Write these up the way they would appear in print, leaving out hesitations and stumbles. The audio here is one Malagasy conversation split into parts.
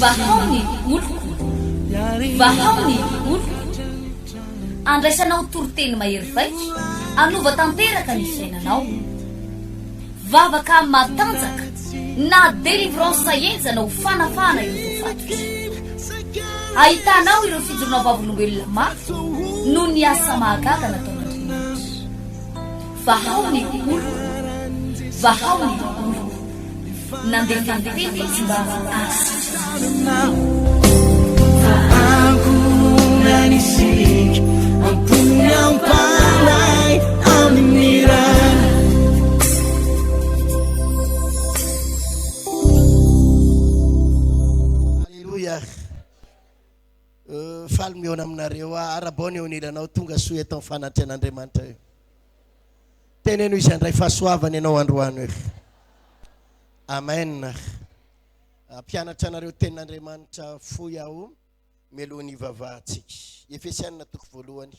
Vahao ny oloko. Vahao ny oloko. Andraisanao toriteny mahery vaika hanova tanteraka ny fiainanao. Vavaka matanjaka na délivrance henjana ho fanafahana ireo voafatotra. Ahitanao ireo fijoroana vavolombelona mafy noho ny asa mahagaga nataon'Andriamanitra. Vahao ny oloko, vahao ny oloko. Nandefa ny teny izy mba hahasitrana. Alléluia. Euh, faly mihaona aminareo aho. Arabao ny eo anilanao, tonga soa eto amin'ny fanatrehan'Andriamanitra io. Teneno izy handray fahasoavana ianao androany io. Amen. Hampianatra anareo tenin'Andriamanitra fohy aho mialohan'ny hivavahantsika. Efesianina toko voalohany.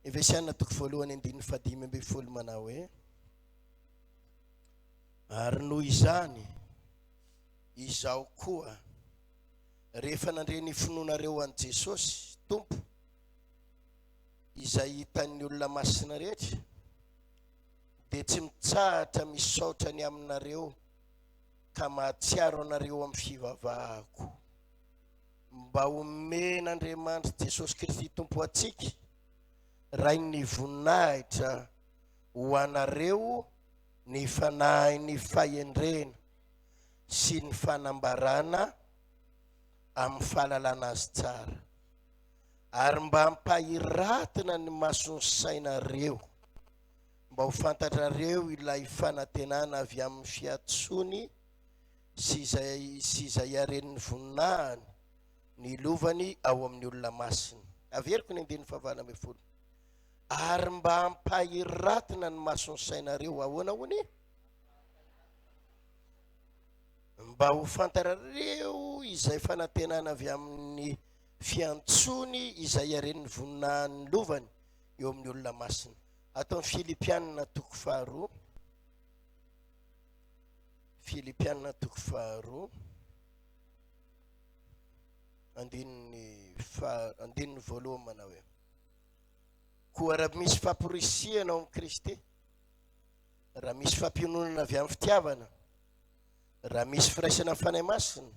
Efesianina toko voalohany andininy fahadimy ambin'ny folo manao hoe Ary noho izany, izaho koa, rehefa nandre ny finoanareo an'i Jesosy Tompo, izay hitan'ny olona masina rehetra, dia tsy mitsahatra misaotra ny aminareo ka mahatsiaro anareo amin'ny fivavahako, mba homen'Andriamanitra Jesosy Kristy Tompo antsika, Rain'ny voninahitra, ho anareo ny fanahin'ny fahendrena sy ny fanambarana amin'ny fahalalana azy tsara, ary mba hampahiratina ny mason'ny sainareo, mba ho fantatrareo ilay fanantenana avy amin'ny fiantsoany sy izay sy izay haren'ny voninahiny, ny lovany ao amin'ny olona masina. Averiko ny andininy fahavalo ambin'ny folo. Ary mba hampahiratina ny mason'ny sainareo, ahoana hono e? Mba ho fantarareo izay fanantenana avy amin'ny fiantsoany izay haren'ny voninahin'ny lovany eo amin'ny olona masina. Ato amin'ny Filipianina toko faharoa. Filipianina toko faharoa. Andininy faha andininy voalohany manao hoe Koa raha misy famporisihana ao amin'i Kristy, raha misy fampiononana avy amin'ny fitiavana, raha misy firaisana amin'ny Fanahy Masina,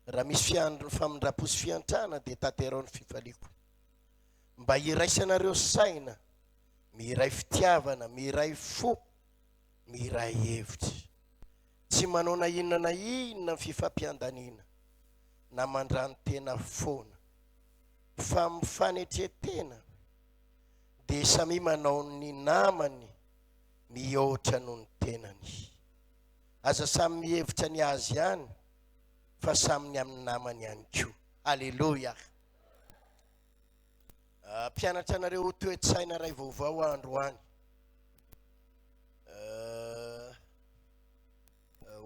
raha misy fiandro famindram-po sy fiantrana dia tanterao ny fifaliako. Mba hiraisanareo saina, miray fitiavana, miray fo, miray hevitra. Tsy manao na inona na inona ny fifampiandaniana na mandrano-tena foana. Fa amin'ny fanetren-tena dia samia manao ny namany mihoatra noho ny tenany. Aza samy mihevitra ny azy ihany fa samy ny amin'ny namany ihany koa. Aleloia! Hampianatra anareo ho toe-tsaina iray vaovao aho androany.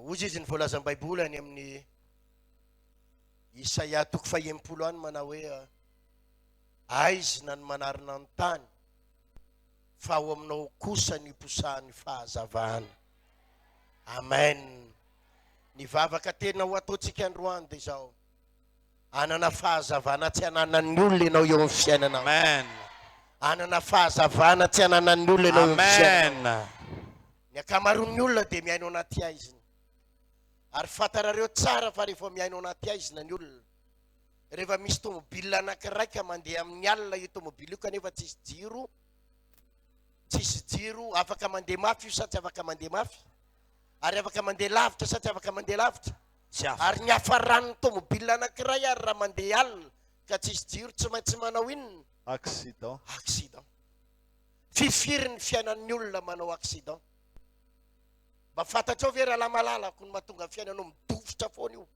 Hozy izy ny voalazan'ny Baiboly any amin'ny Isaia toko fahenimpolo any manao hoe aizina ny manarina ny tany fa ao aminao kosa ny hiposahan'ny fahazavana. Amen. Ny vavaka tena ho ataontsika androany dia izao. Hanana fahazavana tsy ananan'ny olona ianao eo amin'ny fiainanao. Amen. Hanana fahazavana tsy ananan'ny olona ianao eo amin'ny fiainanao. Amen. Ny ankamaroan'ny olona dia miaina ao anaty haizina. Ary fantarareo tsara fa rehefa miaina ao anaty haizina ny olona, rehefa misy tomobile anankiray ka mandeha amin'ny alina io tomobile io kanefa tsisy jiro, tsisy jiro, afaka mandeha mafy io sa tsy afaka mandeha mafy? Ary afaka mandeha lavitra sa tsy afaka mandeha lavitra? Tsy afaka. Ary ny hafaran'ny tomobile anankiray ary raha mandeha alina ka tsisy jiro tsy maintsy manao inona? Accident. Accident. Firifiry ny fiainan'ny olona manao accident? Mba fantatrao ve rahalahy malalako ny mahatonga ny fiainanao midofotra foana io?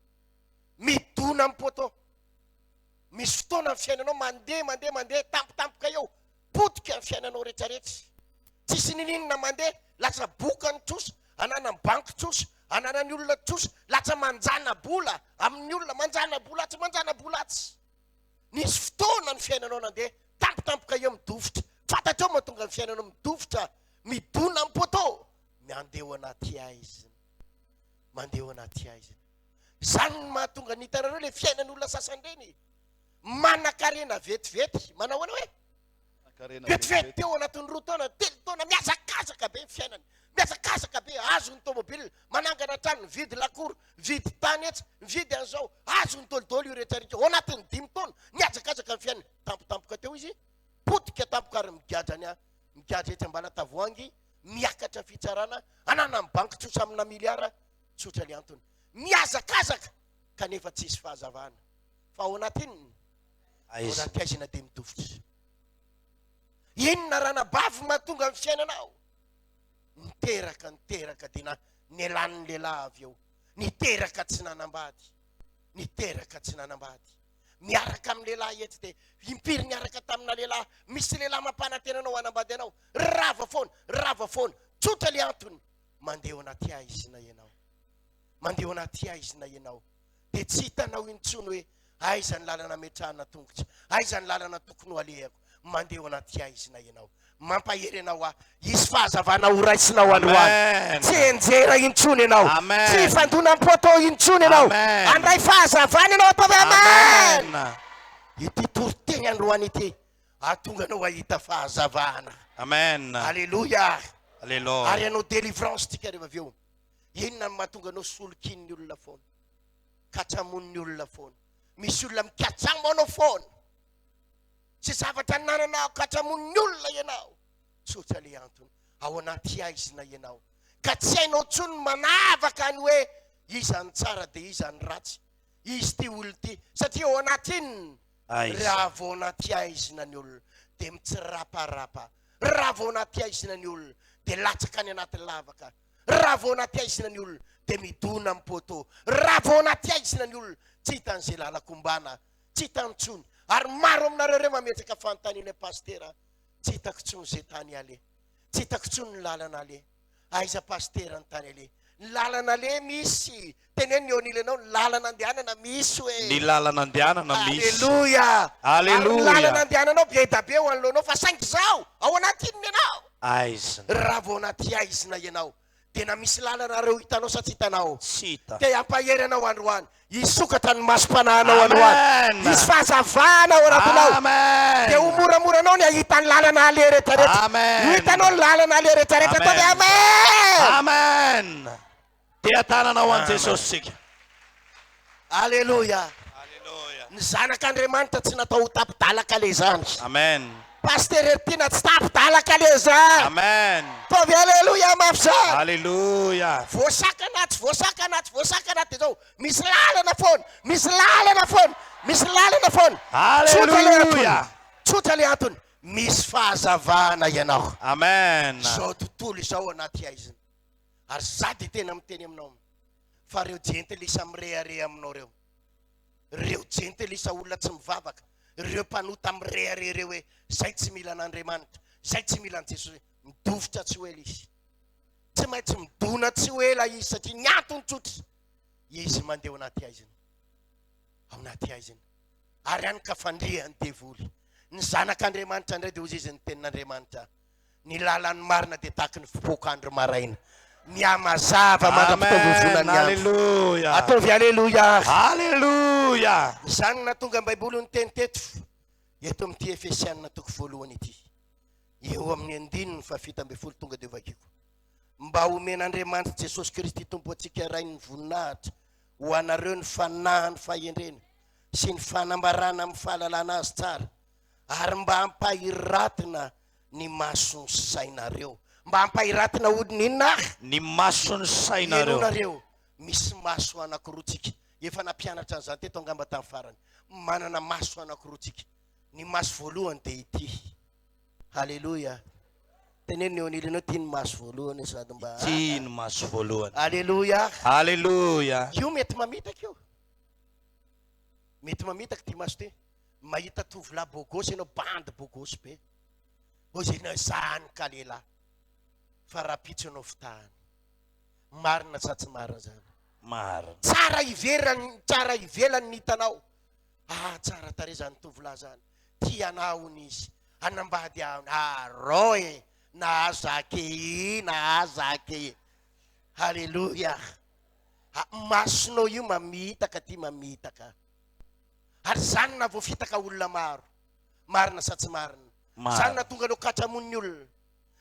Midona amin'ny poteau. Misy fotoana ny fiainanao mandeha mandeha mandeha tampotampoka eo, potika ny fiainanao retraretra. Tsisy ninininona mandeha, lasa boka ny trosa, ananan'ny banky trosa, ananan'ny olona trosa, lasa manjana bola amin'ny olona, manjana bola atsy, manjana bola atsy. Nisy fotoana ny fiainanao nandeha, tampotampoka eo midofotra. Fantatrao mahatonga ny fiainanao midofotra, midona amin'ny poteau, mandeha ao anaty haizina. Mandeha ao anaty haizina. Zany no mahatonga ny hitanareo le fiainan'olona sasany ireny. Manankarena vetivety. Manao ahoana hoe? Vetivety teo anatin'ny roa taona, telo taona, mihazakazaka be ny fiainany. Mihazakazaka be, azo ny tomobile, manangana trano, mividy lakoro, mividy tany etsy, mividy an'izao, azo ny dolidoly io rehetra rehetra. Ao anatin'ny dimy taona, nihazakazaka ny fiainany. Tampotampoka teo izy, potika tampoka ary migadra ny migadra etsy Ambalatavoahangy, miakatra fitsarana, ananan'ny banky trosa amina miliara, tsotra ny antony. Mihazakazaka kanefa tsisy fahazavana. Fa ao anaty inona? Ao anaty haizina dia midofotra. Inona ranabavy mahatonga ny fiainanao? Niteraka, niteraka dia na nelan'ny lehilahy avy eo. Niteraka tsy nanambady. Niteraka tsy nanambady. Miaraka amin'ny lehilahy etsy dia impiry niaraka tamina lehilahy. Misy lehilahy mampanantena anao hanambady anao. Rava foana, rava foana. Tsotra le antony. Mandeha ao anaty haizina ianao. Mandeha ao anaty haizina ianao. Dia tsy hitanao intsony hoe aiza ny lalana ametrahana tongotra, aiza ny lalana tokony ho alehako. Mandeha ao anaty haizina ianao. Mampahery anao aho. Hisy fahazavana ho raisinao androany. Tsy hianjera intsony ianao. Tsy hifandona amin'ny poteau intsony ianao. Handray fahazavana ianao. Ataovy amen. Ity toriteny androany ity hahatonga anao hahita fahazavana. Amen. Aleloia. Aleloia. Ary hanao délivrance tsika rehefa avy eo. Inona no mahatonga anao solokian'ny olona foana? Katsamonin'ny olona foana. Misy olona mikatsamo anao foana. Tsy zavatra nanana katsamonin'ny olona ianao. Tsotra le antony. Ao anaty haizina ianao. Ka tsy hainao intsony ny manavaka ny hoe iza ny tsara dia iza ny ratsy. Izy ity olona ity. Satria ao anaty inona? Aizina. Raha vao anaty haizina ny olona dia mitsiraparapa. Raha vao anaty haizina ny olona dia latsaka any anaty lavaka. Raha vao anaty haizina ny olona dia midona amin'ny poteau. Raha vao anaty haizina ny olona tsy hitan'izay lalan-kombana, tsy hitany intsony. Ary maro aminareo ireo mametraka fanontaniana hoe Pasitera, tsy hitako intsony izay tany aleha. Tsy hitako intsony ny lalana aleha. Aiza Pasitera ny tany aleha? Ny lalana aleha misy. Teneno ny eo anilanao, ny lalana andehanana misy hoe. Ny lalana andehanana misy. Aleloia. Aleloia. Ary ny lalana andehananao be da be eo anoloanao fa saingy izao, ao anaty inona ianao? Aizina. Raha vao anaty aizina ianao, dia na misy lalana reo hitanao sa tsy hitanao? Tsy hita. Te hampahery anao androany. Hisokatra ny masom-panahinao androany. Amen. Hisy fahazavana ao anatinao. Amen. Dia ho moramora anao ny hahita ny lalana aleha rehetrarehetra. Amen. Ho hitanao ny lalana aleha rehetrarehetra. Ataovy Amen. amen. Amen. Dia tanana ho an'i Jesosy isika. Aleloia. Aleloia. Ny zanak'Andriamanitra tsy natao ho tapi-dalaka le izany. Amen. Pasteur Heritiana tsy tapi-dalaka le izany. Amen. Ataovy aleloia mafy izany. Aleloia. Voasakana tsy voasakana tsy voasakana dia zao misy lalana foana, misy lalana foana, misy lalana foana. Tsotra le antony. Aleloia. Tsotra le antony. Misy fahazavana ianao. Amen. Izao tontolo izao anaty haizina. Ary za dia tena miteny aminao fa reo jentilisa mirehareha aminao reo, reo jentilisa olona tsy mivavaka, reo mpanota mirehareha reo hoe zay tsy mila an'Andriamanitra, zay tsy mila an'i Jesosy, midofotra tsy ho ela izy. Tsy maintsy midona tsy ho ela izy satria ny antony tsotra, izy mandeha ao anaty haizina. Ao anaty haizina. Ary any ka fandrihan'ny devoly. Ny zanak'Andriamanitra indray dia hozy izy ny tenin'Andriamanitra. Ny lalan'ny marina dia tahaky ny fipoak'andro maraina, mihamazava mandra-pitaovovonan'ny andro. Aleloia. Ataovy aleloia ary. Aleloia. Izany no nahatonga ny Baiboly niteny teto, eto amin'ity Efesiana toko voalohany ity, eo amin'ny andininy fahafito ambin'ny folo tonga dia vakiko. Mba homen'Andriamanitra Jesosy Kristy Tompo antsika Rain'ny voninahitra ho anareo ny fanahin'ny fahendrena sy ny fanambarana amin'ny fahalalana Azy tsara, ary mba hampahiratina ny mason'ny sainareo. Mba hampahiratina olona inona ary? Ny mason'ny sainareo. Henoinareo, misy maso anankiroa tsika. Efa nampianatra an'izany teto angamba tamin'ny farany. Manana maso anankiroa tsika. Ny maso voalohany dia ity. Haleloia. Teneno ny eo anilanao, ity ny maso voalohany sady mba. Ity ny maso voalohany. Haleloia. Haleloia. Io mety mamitaka io. Mety mamitaka ity maso ity. Mahita tovolahy beau gosse ianao, bandy beau gosse be. Hoy ianao, zany ka lehilahy. Fa rahampitso ianao fitahany. Marina sa tsy marina zany? Marina. Tsara iverany, tsara ivelany ny hitanao. Ah, tsara tarehy zany tovolahy zany. Tia anah hono izy. Hanambady ahy hono. Ah, rô e. Nahazo za kei, nahazo za kei. Haleloia. Ah, masonao io mamitaka ty mamitaka. Ary zany na voafitaka olona maro. Marina sa tsy marina? Marina. Zany nahatonga anao katramonin'ny olona.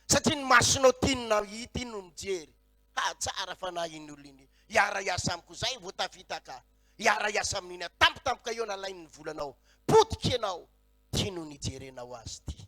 Satria ny masonao tiany na hita iny no mijery. Ha, tsara fanahy iny olona iny. Hiara-hiasa amiko zay vao tafita ka. Hiara-hiasa amin'iny aho. Tampotampoka eo nalainy ny volanao. Potika ianao. Ty no nijerenao azy ty.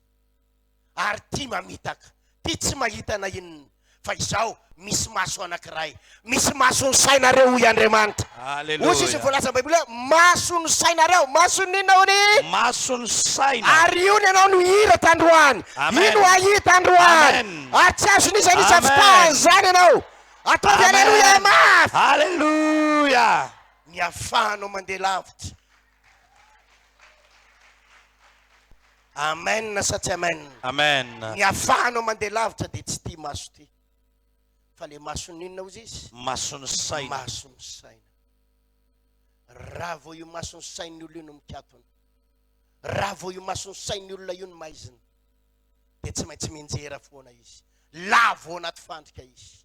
Ary ty mamitaka. Ty tsy mahita na inona. Fa izao, misy maso anankiray. Misy mason'ny sainareo, hoy Andriamanitra. Hoy sisa Aleloia. voalazan'ny Baiboly hoe, mason'ny sainareo. Mason'ny inona hoy? Mason'ny saina. Ary io ny anao no hiratra androany. Amen. Io no hahita androany. Amen. Ary tsy azon'iza n'iza Amen. fitahana izany ianao. Ataovy aleloia Amen. mafy. Aleloia. Ny ahafahanao mandeha lavitra. Amen sa tsy amen? Amen. Ny ahafahanao mandeha lavitra dia tsy ity maso ity. Fa le mason'ny inona hozy izy? Mason'ny saina. Mason'ny saina. Raha vao io mason'ny sain'ny olona io no mikatona, raha vao io mason'ny sain'ny olona io no maizina, dia tsy maintsy mianjera foana izy. Lavo ao anaty fandrika izy.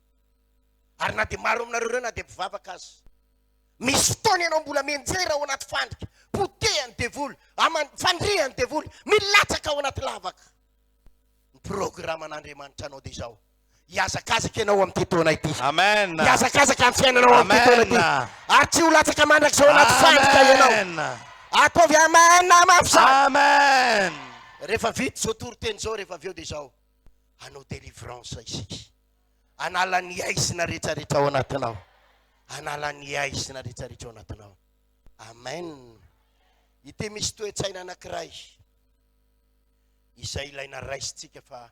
Ary na dia maro aminareo ireo na dia mpivavaka aza, Misy fotoana ianao mbola mianjera ao anaty fandrika, potehan'ny devoly, aman, fandrihan'ny devoly, milatsaka ao anaty lavaka. Ny programan'Andriamanitra anao dia izao, hihazakazaka ianao amin'ity taona ity. Amen. Hihazakazaka ny fiainanao amin'ity taona ity. Amen. Ary tsy ho latsaka mandrakizay ao anaty fandrika ianao. Amen. Ataovy amen mafy izany. Amen. Rehefa vita izao toriteny izao, rehefa avy eo dia izao, hanao délivrance isika. Hanala ny haizina rehetrarehetra ao anatinao. Hanala ny haizina rehetrarehetra ao anatinao. Amen. Ity misy toe-tsaina anankiray izay ilaina raisintsika fa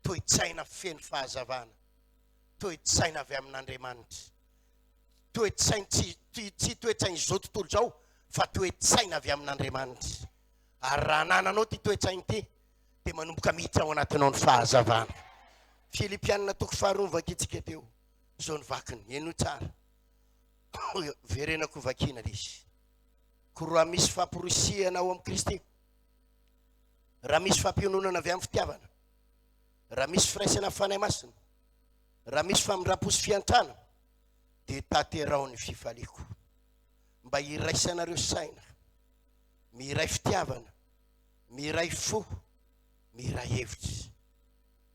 toe-tsaina feno fahazavana, toe-tsaina avy amin'Andriamanitra, toe-tsain tsy tsy toe-tsain'izao tontolo izao fa toe-tsaina avy amin'Andriamanitra. Ary raha anananao ity toe-tsaina ity dia manomboka miditra ao anatinao ny fahazavana. Filipianina toko faharoa novakintsika teo, izao ny vakiny, henoy tsara. Verenako vakiana ilay izy. Koa raha misy famporisihana ao amin'i Kristy, raha misy fampiononana avy amin'ny fitiavana, raha misy firaisana amin'ny Fanahy Masina, raha misy famindram-po sy fiantrana, dia tanteraho ny fifaliako, mba hiraisanareo saina, miray fitiavana, miray fo, miray hevitra.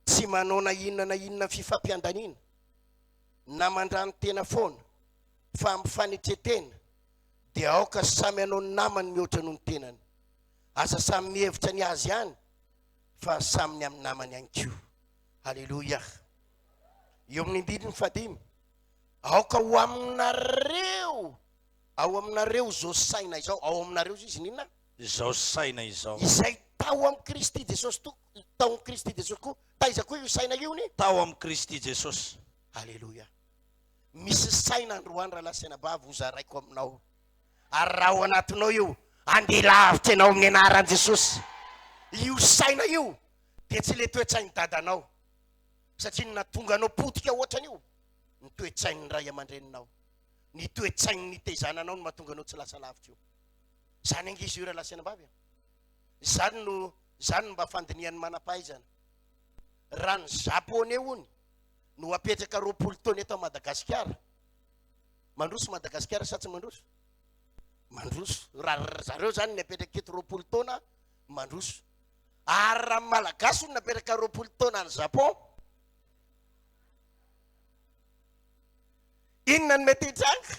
Tsy manao na inona na inona fifampiandaniana, na mandrano-tena foana, fa amin'ny fanetren-tena, dia aoka samy hanao ny namany mihoatra noho ny tenany. Aza samy mihevitra ny azy ihany, fa samy ny amin'ny namany ihany koa. Aleloia. Eo amin'ny andininy fahadimy, aoka ho aminareo, ao aminareo izao saina izao, ao aminareo izy n'inona? Izao saina izao. Izay tao amin'i Kristy Jesosy to, tao amin'i Kristy Jesosy koa. Taiza koa io saina io ny? Tao amin'i Kristy Jesosy. Aleloia. Misy saina androany rahalahy sy anabavy hozaraiko aminao. Ary raha ao anatinao io, andeha lavitra ianao amin'ny anaran'i Jesosy. Io saina io dia tsy le toe-tsain'ny dadanao. Satria ny nahatonga anao potika ohatran'io, ny toe-tsain'ny ray aman-dreninao. Ny toe-tsain'ny nitaizana anao no mahatonga anao tsy lasa lavitra io. Zany ange izy io rahalahy sy anabavy a. Zany no zany no mba fandinihan'ny manam-pahaizana. Raha ny japonais hony no apetraka 20 taona eto Madagasikara, mandroso Madagasikara sa tsy mandroso? Mandroso. Raha ry zareo zany ny apetraka eto 20 taona, mandroso. Ary raha ny Malagasy no napetraka 20 taona any Japon, inona no mety hitranga?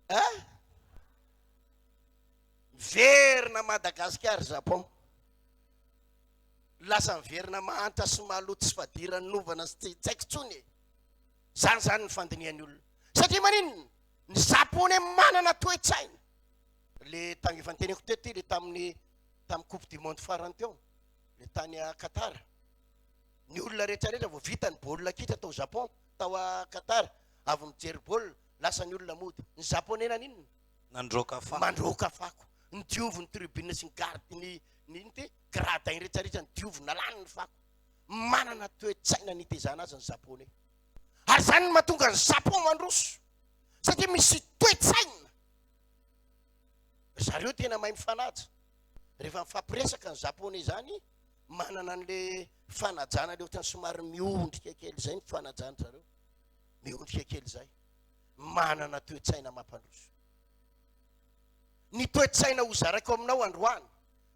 Hein? Miverina Madagascar Japon. Lasa miverina mahantra sy maloto sy fadiranovana sy tsy tsy haiko intsony e. Zany zany ny fandinihan'ny olona. Satria maninona? Ny Japonais manana toe-tsaina. Le tany efa niteneniko teto ty le tamin'ny tamin'ny coupe du monde farany teo, le tany a Qatar. Ny olona rehetra rehetra vao vita ny baolina kitra tao Japon, tao a Qatar, avy mijery baolina, Lasa ny olona mody. Ny japonais naninona? Nandroaka fako. Mandroaka fako. Nodiovy ny tribune sy ny garde ny ny ino ty? Gradin rehetra rehetra nodiovy, nalany ny fako. Manana toe-tsaina nitezana azy ny japonais. Ary izany no mahatonga ny Japon mandroso. Satria misy toe-tsaina. Ry zareo tena mahay mifanaja. Rehefa mifampiresaka ny japonais izany, manana an'le fanajana le ohatran'ny somary miondrika kely izay ny fanajan-dry zareo. Miondrika kely izay. Manana toe-tsaina mampandroso. Ny toe-tsaina hozaraiko aminao androany,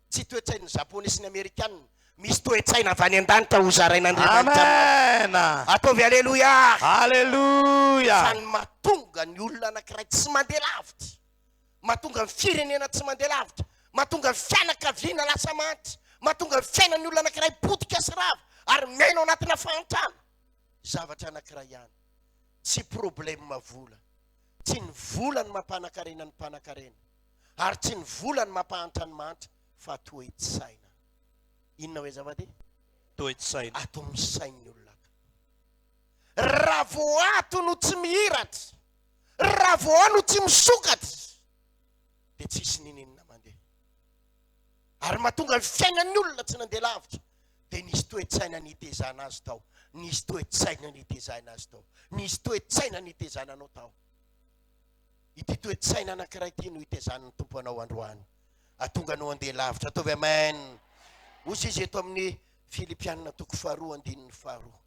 tsy toe-tsain'ny Japoney sy ny Amerikanina. Misy toe-tsaina avy any an-danitra hozarain'Andriamanitra aminao. Amen. Ataovy Aleloia! Aleloia! Fa ny mahatonga ny olona anankiray tsy mandeha lavitra, mahatonga ny firenena tsy mandeha lavitra, mahatonga ny fianakaviana lasa mahantra, mahatonga ny fiainan'ny olona anankiray potika sy rava ary miaina ao anatina fahantrana, zavatra anankiray ihany, tsy problème vola, tsy ny vola no mampanakarena ny mpanakarena, ary tsy ny vola no mampahantra ny mahantra fa toe-tsaina. Inona hoe azafady? Toe-tsaina. Ato amin'ny sain'ny olona ato. Raha vao ato no tsy mihiratra, raha vao ao no tsy misokatra, dia tsisy ninininona mandeha. Ary mahatonga ny fiainan'ny olona tsy nandeha lavitra, dia nisy toe-tsaina nitezana azy tao, nisy toe-tsaina nitezaina azy tao, nisy toe-tsaina nitezana anao tao. Ity toe-tsaina anankiray ity no itezan'ny Tompo anao androany. Atonga anao handeha lavitra. Ataovy amen. Hoy izy eto amin'ny Filipianina toko faharoa andininy faharoa.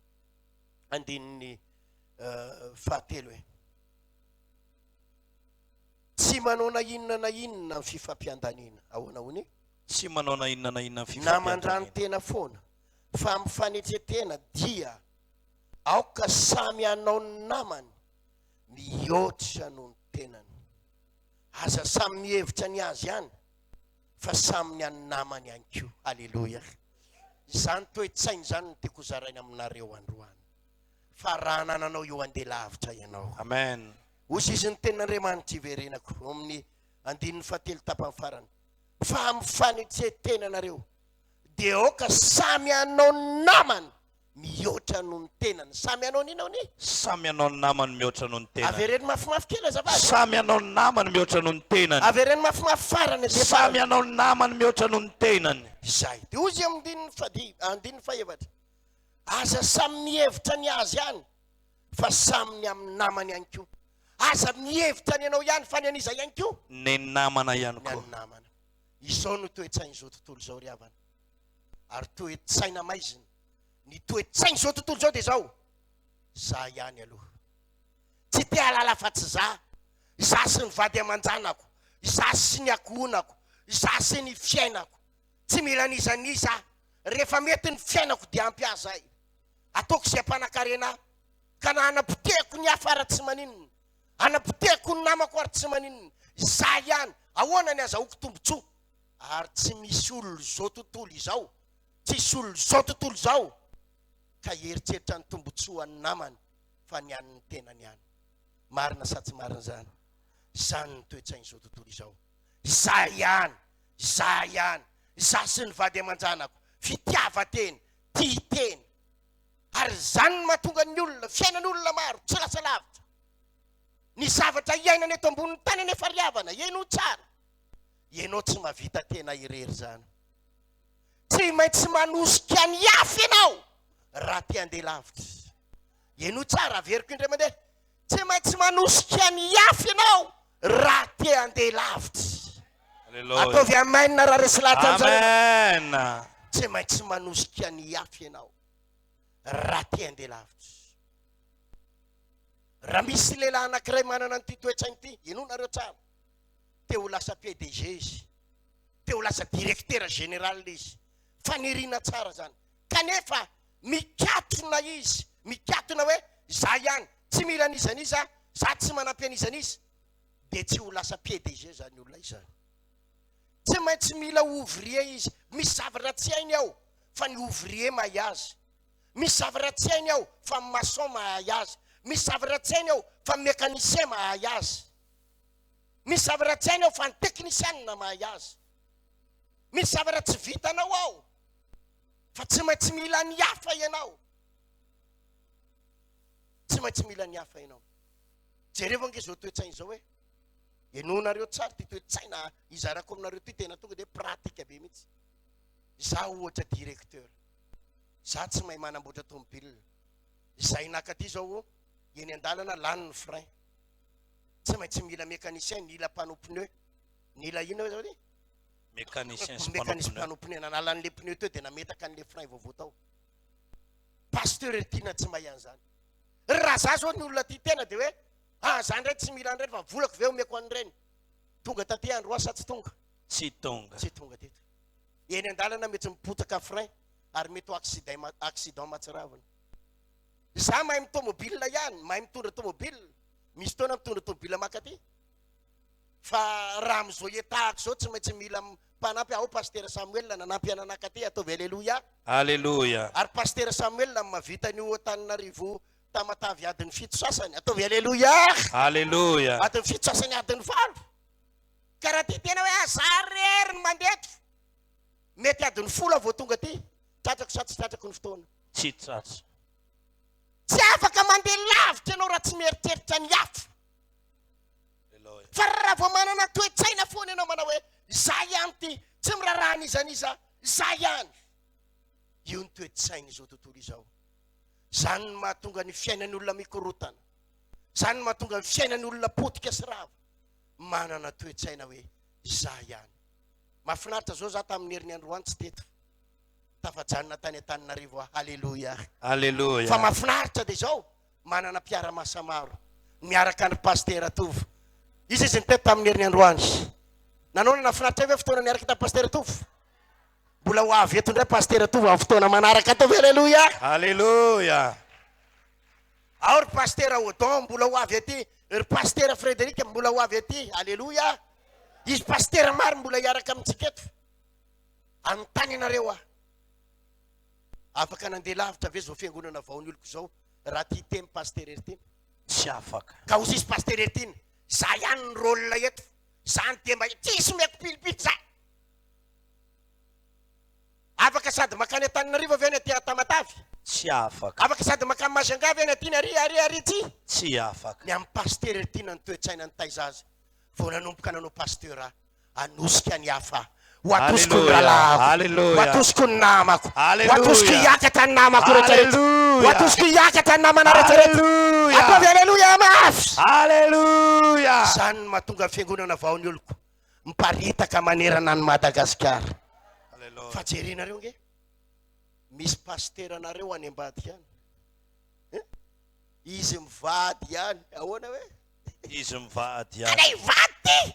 Andininy eh, fahatelo e. Tsy manao na inona na inona ny fifampiandaniana. Ahoana hono e? Tsy manao na inona na inona ny Na mandrano fifampiandaniana. tena foana fa amin'ny fanetren-tena dia aoka samy hanao ny namany mihoatra noho ny tenany. Aza samy mihevitra ny azy ihany fa samy ny an'ny namany ihany koa. Aleloia. Izany toe-tsaina izany no tiako hozaraina aminareo androany. Fa raha anananao io handeha lavitra ianao. Amen. Hoy izy ny tenin'Andriamanitra iverenako ao amin'ny andininy fahatelo tapany farany. Fa amin'ny fanetren-tenanareo dia aoka samy hanao ny namany mihoatra noho ny tenany. Samy hanao ny inona hono? Samy hanao ny namany mihoatra noho ny tenany. Avereno mafimafy kely azafady. Samy hanao ny namany mihoatra noho ny tenany. Avereno mafimafy farany dia Samy farany. hanao ny namany mihoatra noho ny tenany. Izay. Dia hoy izy amin'ny andininy fahadimy, andininy fahefatra, Aza samy mihevitra ny azy ihany, fa samy ny amin'ny namany ihany koa. Aza mihevitra ny anao ihany, fa ny an'iza ihany koa? Ny namana ihany Ny koa. an'ny namana. Izao no toe-tsain'izao tontolo izao ry havana. Ary toe-tsaina maizina. Ny toe-tsain'izao tontolo izao dia izao, za ihany aloha. Tsy te hahalala afa-tsy za, za sy ny vady aman-janako, za sy ny ankohonako, za sy ny fiainako. Tsy mila an'iza n'iza aho. Rehefa mety ny fiainako dia ampy ahy izay. Ataoko izay hampanakarena ahy. Ka na hanapotehako ny hafa ara tsy maninona. Hanapotehako ny namako ary tsy maninona. Za ihany. Ahoana ny azahoako tombontsoa? Ary tsy misy olon'izao tontolo izao Tsisy olon'izao tontolo izao ka hieritreritra ny tombotsoan'ny namany fa ny an'ny tenany ihany. Marina sa tsy marina izany? Izany ny toe-tsain'izao tontolo izao. Izaho ihany, izaho ihany, izaho sy ny vady aman-janako, fitiavan-tena, tia tena. Ary izany no mahatonga ny olona, fiainan'olona maro, tsy lasa lavitra. Ny zavatra iainana eto ambonin'ny tany anefa ry havana, henoy tsara, ianao tsy mahavita tena irery izany. Tsy maintsy manosika ny hafa ianao raha te handeha lavitra. Henoy tsara, averiko indray mandeha. Tsy maintsy manosika ny hafa ianao raha te handeha lavitra. Alléluia. Ataovy amen raha resy lahatra amin'izany ianao. Amen. Tsy maintsy manosika ny hafa ianao raha te handeha lavitra. Raha misy lehilahy anankiray manana an'ity toe-tsaina ity, henoinareo tsara. Te ho lasa PDG izy. Te ho lasa directeur général izy. Faniriana tsara zany. Kanefa mikatona izy, mikatona hoe za ihany, tsy mila an'iza n'iza, za tsy manampy an'iza n'iza. Dia tsy ho lasa PDG zany olona izany. Tsy maintsy mila ouvrier izy. Misy zavatra tsy hainy ao fa ny ouvrier mahay azy. Misy zavatra tsy hainy ao fa ny maçon mahay azy. Misy zavatra tsy hainy ao fa ny mécanicien mahay azy. Misy zavatra tsy hainy ao fa ny teknisianina mahay azy. Misy zavatra tsy vitanao ao fa tsy maintsy mila ny hafa ianao. Tsy maintsy mila ny hafa ianao. Jerevo ange izao toe-tsaina izao hoe henoinareo tsara ity toe-tsaina izarako aminareo ity tena tonga dia pratique be mihitsy. Izaho ohatra directeur. Izaho tsy mahay manamboatra tomobile. Izay naka aty izao eny an-dalana lany ny frein. Tsy maintsy mila mécanicien, mila mpanao pneu, mila inona hoe zany? Mécanicien sy mpanao Mécanicien pneu. mpanao pneu, nanala an'le pneu teo dia nametaka an'le frein vaovao tao. Pasteur Tiana tsy mahay an'izany. Raha za zao ny olona tia tena dia hoe ah za ndray tsy mila an'ireny fa volako ve omeko an'ireny. Tonga taty androany sa tsy tonga? Tsy tonga. Tsy tonga teto. Eny an-dalana mety mipotaka frein ary mety ho accident accident mahatsiravina. Za mahay mitomobile ihany, mahay mitondra tomobile. Misy fotoana mitondra tomobile makaty. Fa raha amin'izao état-ko izao tsy maintsy mila mpanampy aho, Pasitera Samuel nanampy ahy nanakaty, ataovy Aleloia. Aleloia. Ary Pasitera Samuel no mahavita an'io Antananarivo Tamatave adiny fito sasany, ataovy Aleloia. Aleloia. Adiny fito sasany adiny valo. Ka raha tia tena hoe ah za rery no mandeha eto, mety adiny folo aho vao tonga aty, tratrako sa tsy tratrako ny fotoana? Tsy tratra. Tsy afaka mandeha lavitra ianao raha tsy mieritreritra ny hafa. Fa raha vao manana toe-tsaina foana ianao manao hoe za ihany ity, tsy miraharaha an'iza n'iza, za ihany. Io ny toe-tsain'izao tontolo izao. Izany no mahatonga ny fiainan'ny olona mikorotana. Izany no mahatonga ny fiainan'ny olona potika sy rava. Manana toe-tsaina hoe za ihany. Mahafinaritra zao za tamin'ny heriny androany tsy teto. Tafajanona tany Antananarivo aho. Aleloia. Aleloia. Fa mahafinaritra dia izao, manana mpiara-masa maro miaraka an-dry Pasitera Tovo. Iza izy niteto tamin'ny heriny androany? Nanao na nahafinaritra ve fotoana niaraka tamin'i Pasitera Tovo? Mbola ho avy eto indray Pasitera Tovo amin'ny fotoana manaraka. Ataovy Aleloia. Aleloia. Ao ry Pasitera Odon mbola ho avy aty, ry Pasitera Frederic mbola ho avy aty. Aleloia. Izy Pasitera maro mbola hiaraka amintsika eto. Anontany anareo aho. Afaka nandeha lavitra ve izao fiangonana vao ny oloko izao raha tia teny Pasitera Heritiana? Tsy afaka. Ka hozy izy Pasitera Heritiana, za ihany ny rôle eto, za ny dia mba tsisy omeko pilipily za. Afaka sady makany Antananarivo ve ny aty Tamatave? Tsy afaka. Afaka sady makany Majunga ve ny aty ny ary ary ary tsy? Tsy afaka. Ny amin'ny Pasitera Heritiana ny toe-tsaina nitaiza azy vao nanomboka nanao Pasteur Hanosika ny hafa. Ho atosiko ny rahalahiko. Ho atosiko ny namako. Ho atosiko hiakatra ny namako rehetra rehetra. Ho atosiko hiakatra ny namana rehetra rehetra. Ataovy aleloia mafy. Aleloia. Izany no mahatonga ny fiangonana vao ny oloko miparitaka manerana an'i Madagasikara. Fa jerenareo nge, misy pasiteranareo any ambadika any. Eh? Izy mivady ihany. Ahoana hoe? Izy mivady ihany. Anay vady ty!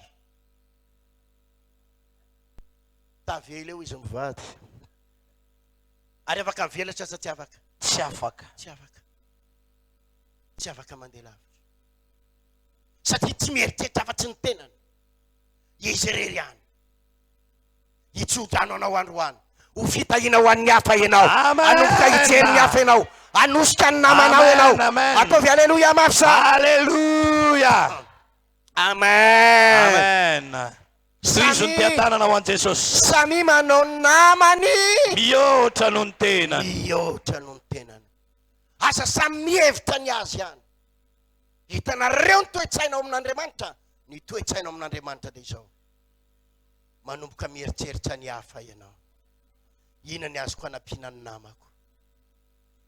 Tavela eo izy mivady. Ary afaka mivelatra sa tsy afaka? Tsy afaka. Tsy afaka. Tsy afaka mandeha lavitra. Satria tsy mieritreritra afa-tsy ny tenany. Izy irery ihany. Hitsodrano anao androany. Ho fitahiana ho an'ny hafa ianao. Hanomboka hijery ny hafa ianao. Hanosika ny namanao ianao. Ataovy aleloia mafy sa. Aleloia. Amen. Amen. Tohizo ny fiadanana ho an'i Jesosy. Samia manao ny namany. Mihoatra noho ny tenany. Mihoatra noho ny tenany. Aza samy mihevitra ny azy ihany. Hitanareo ny toe-tsaina ao amin'Andriamanitra? Ny toe-tsaina ao amin'Andriamanitra dia izao. Manomboka mieritreritra ny hafa ianao. Inona ny azoko anampiana ny namako?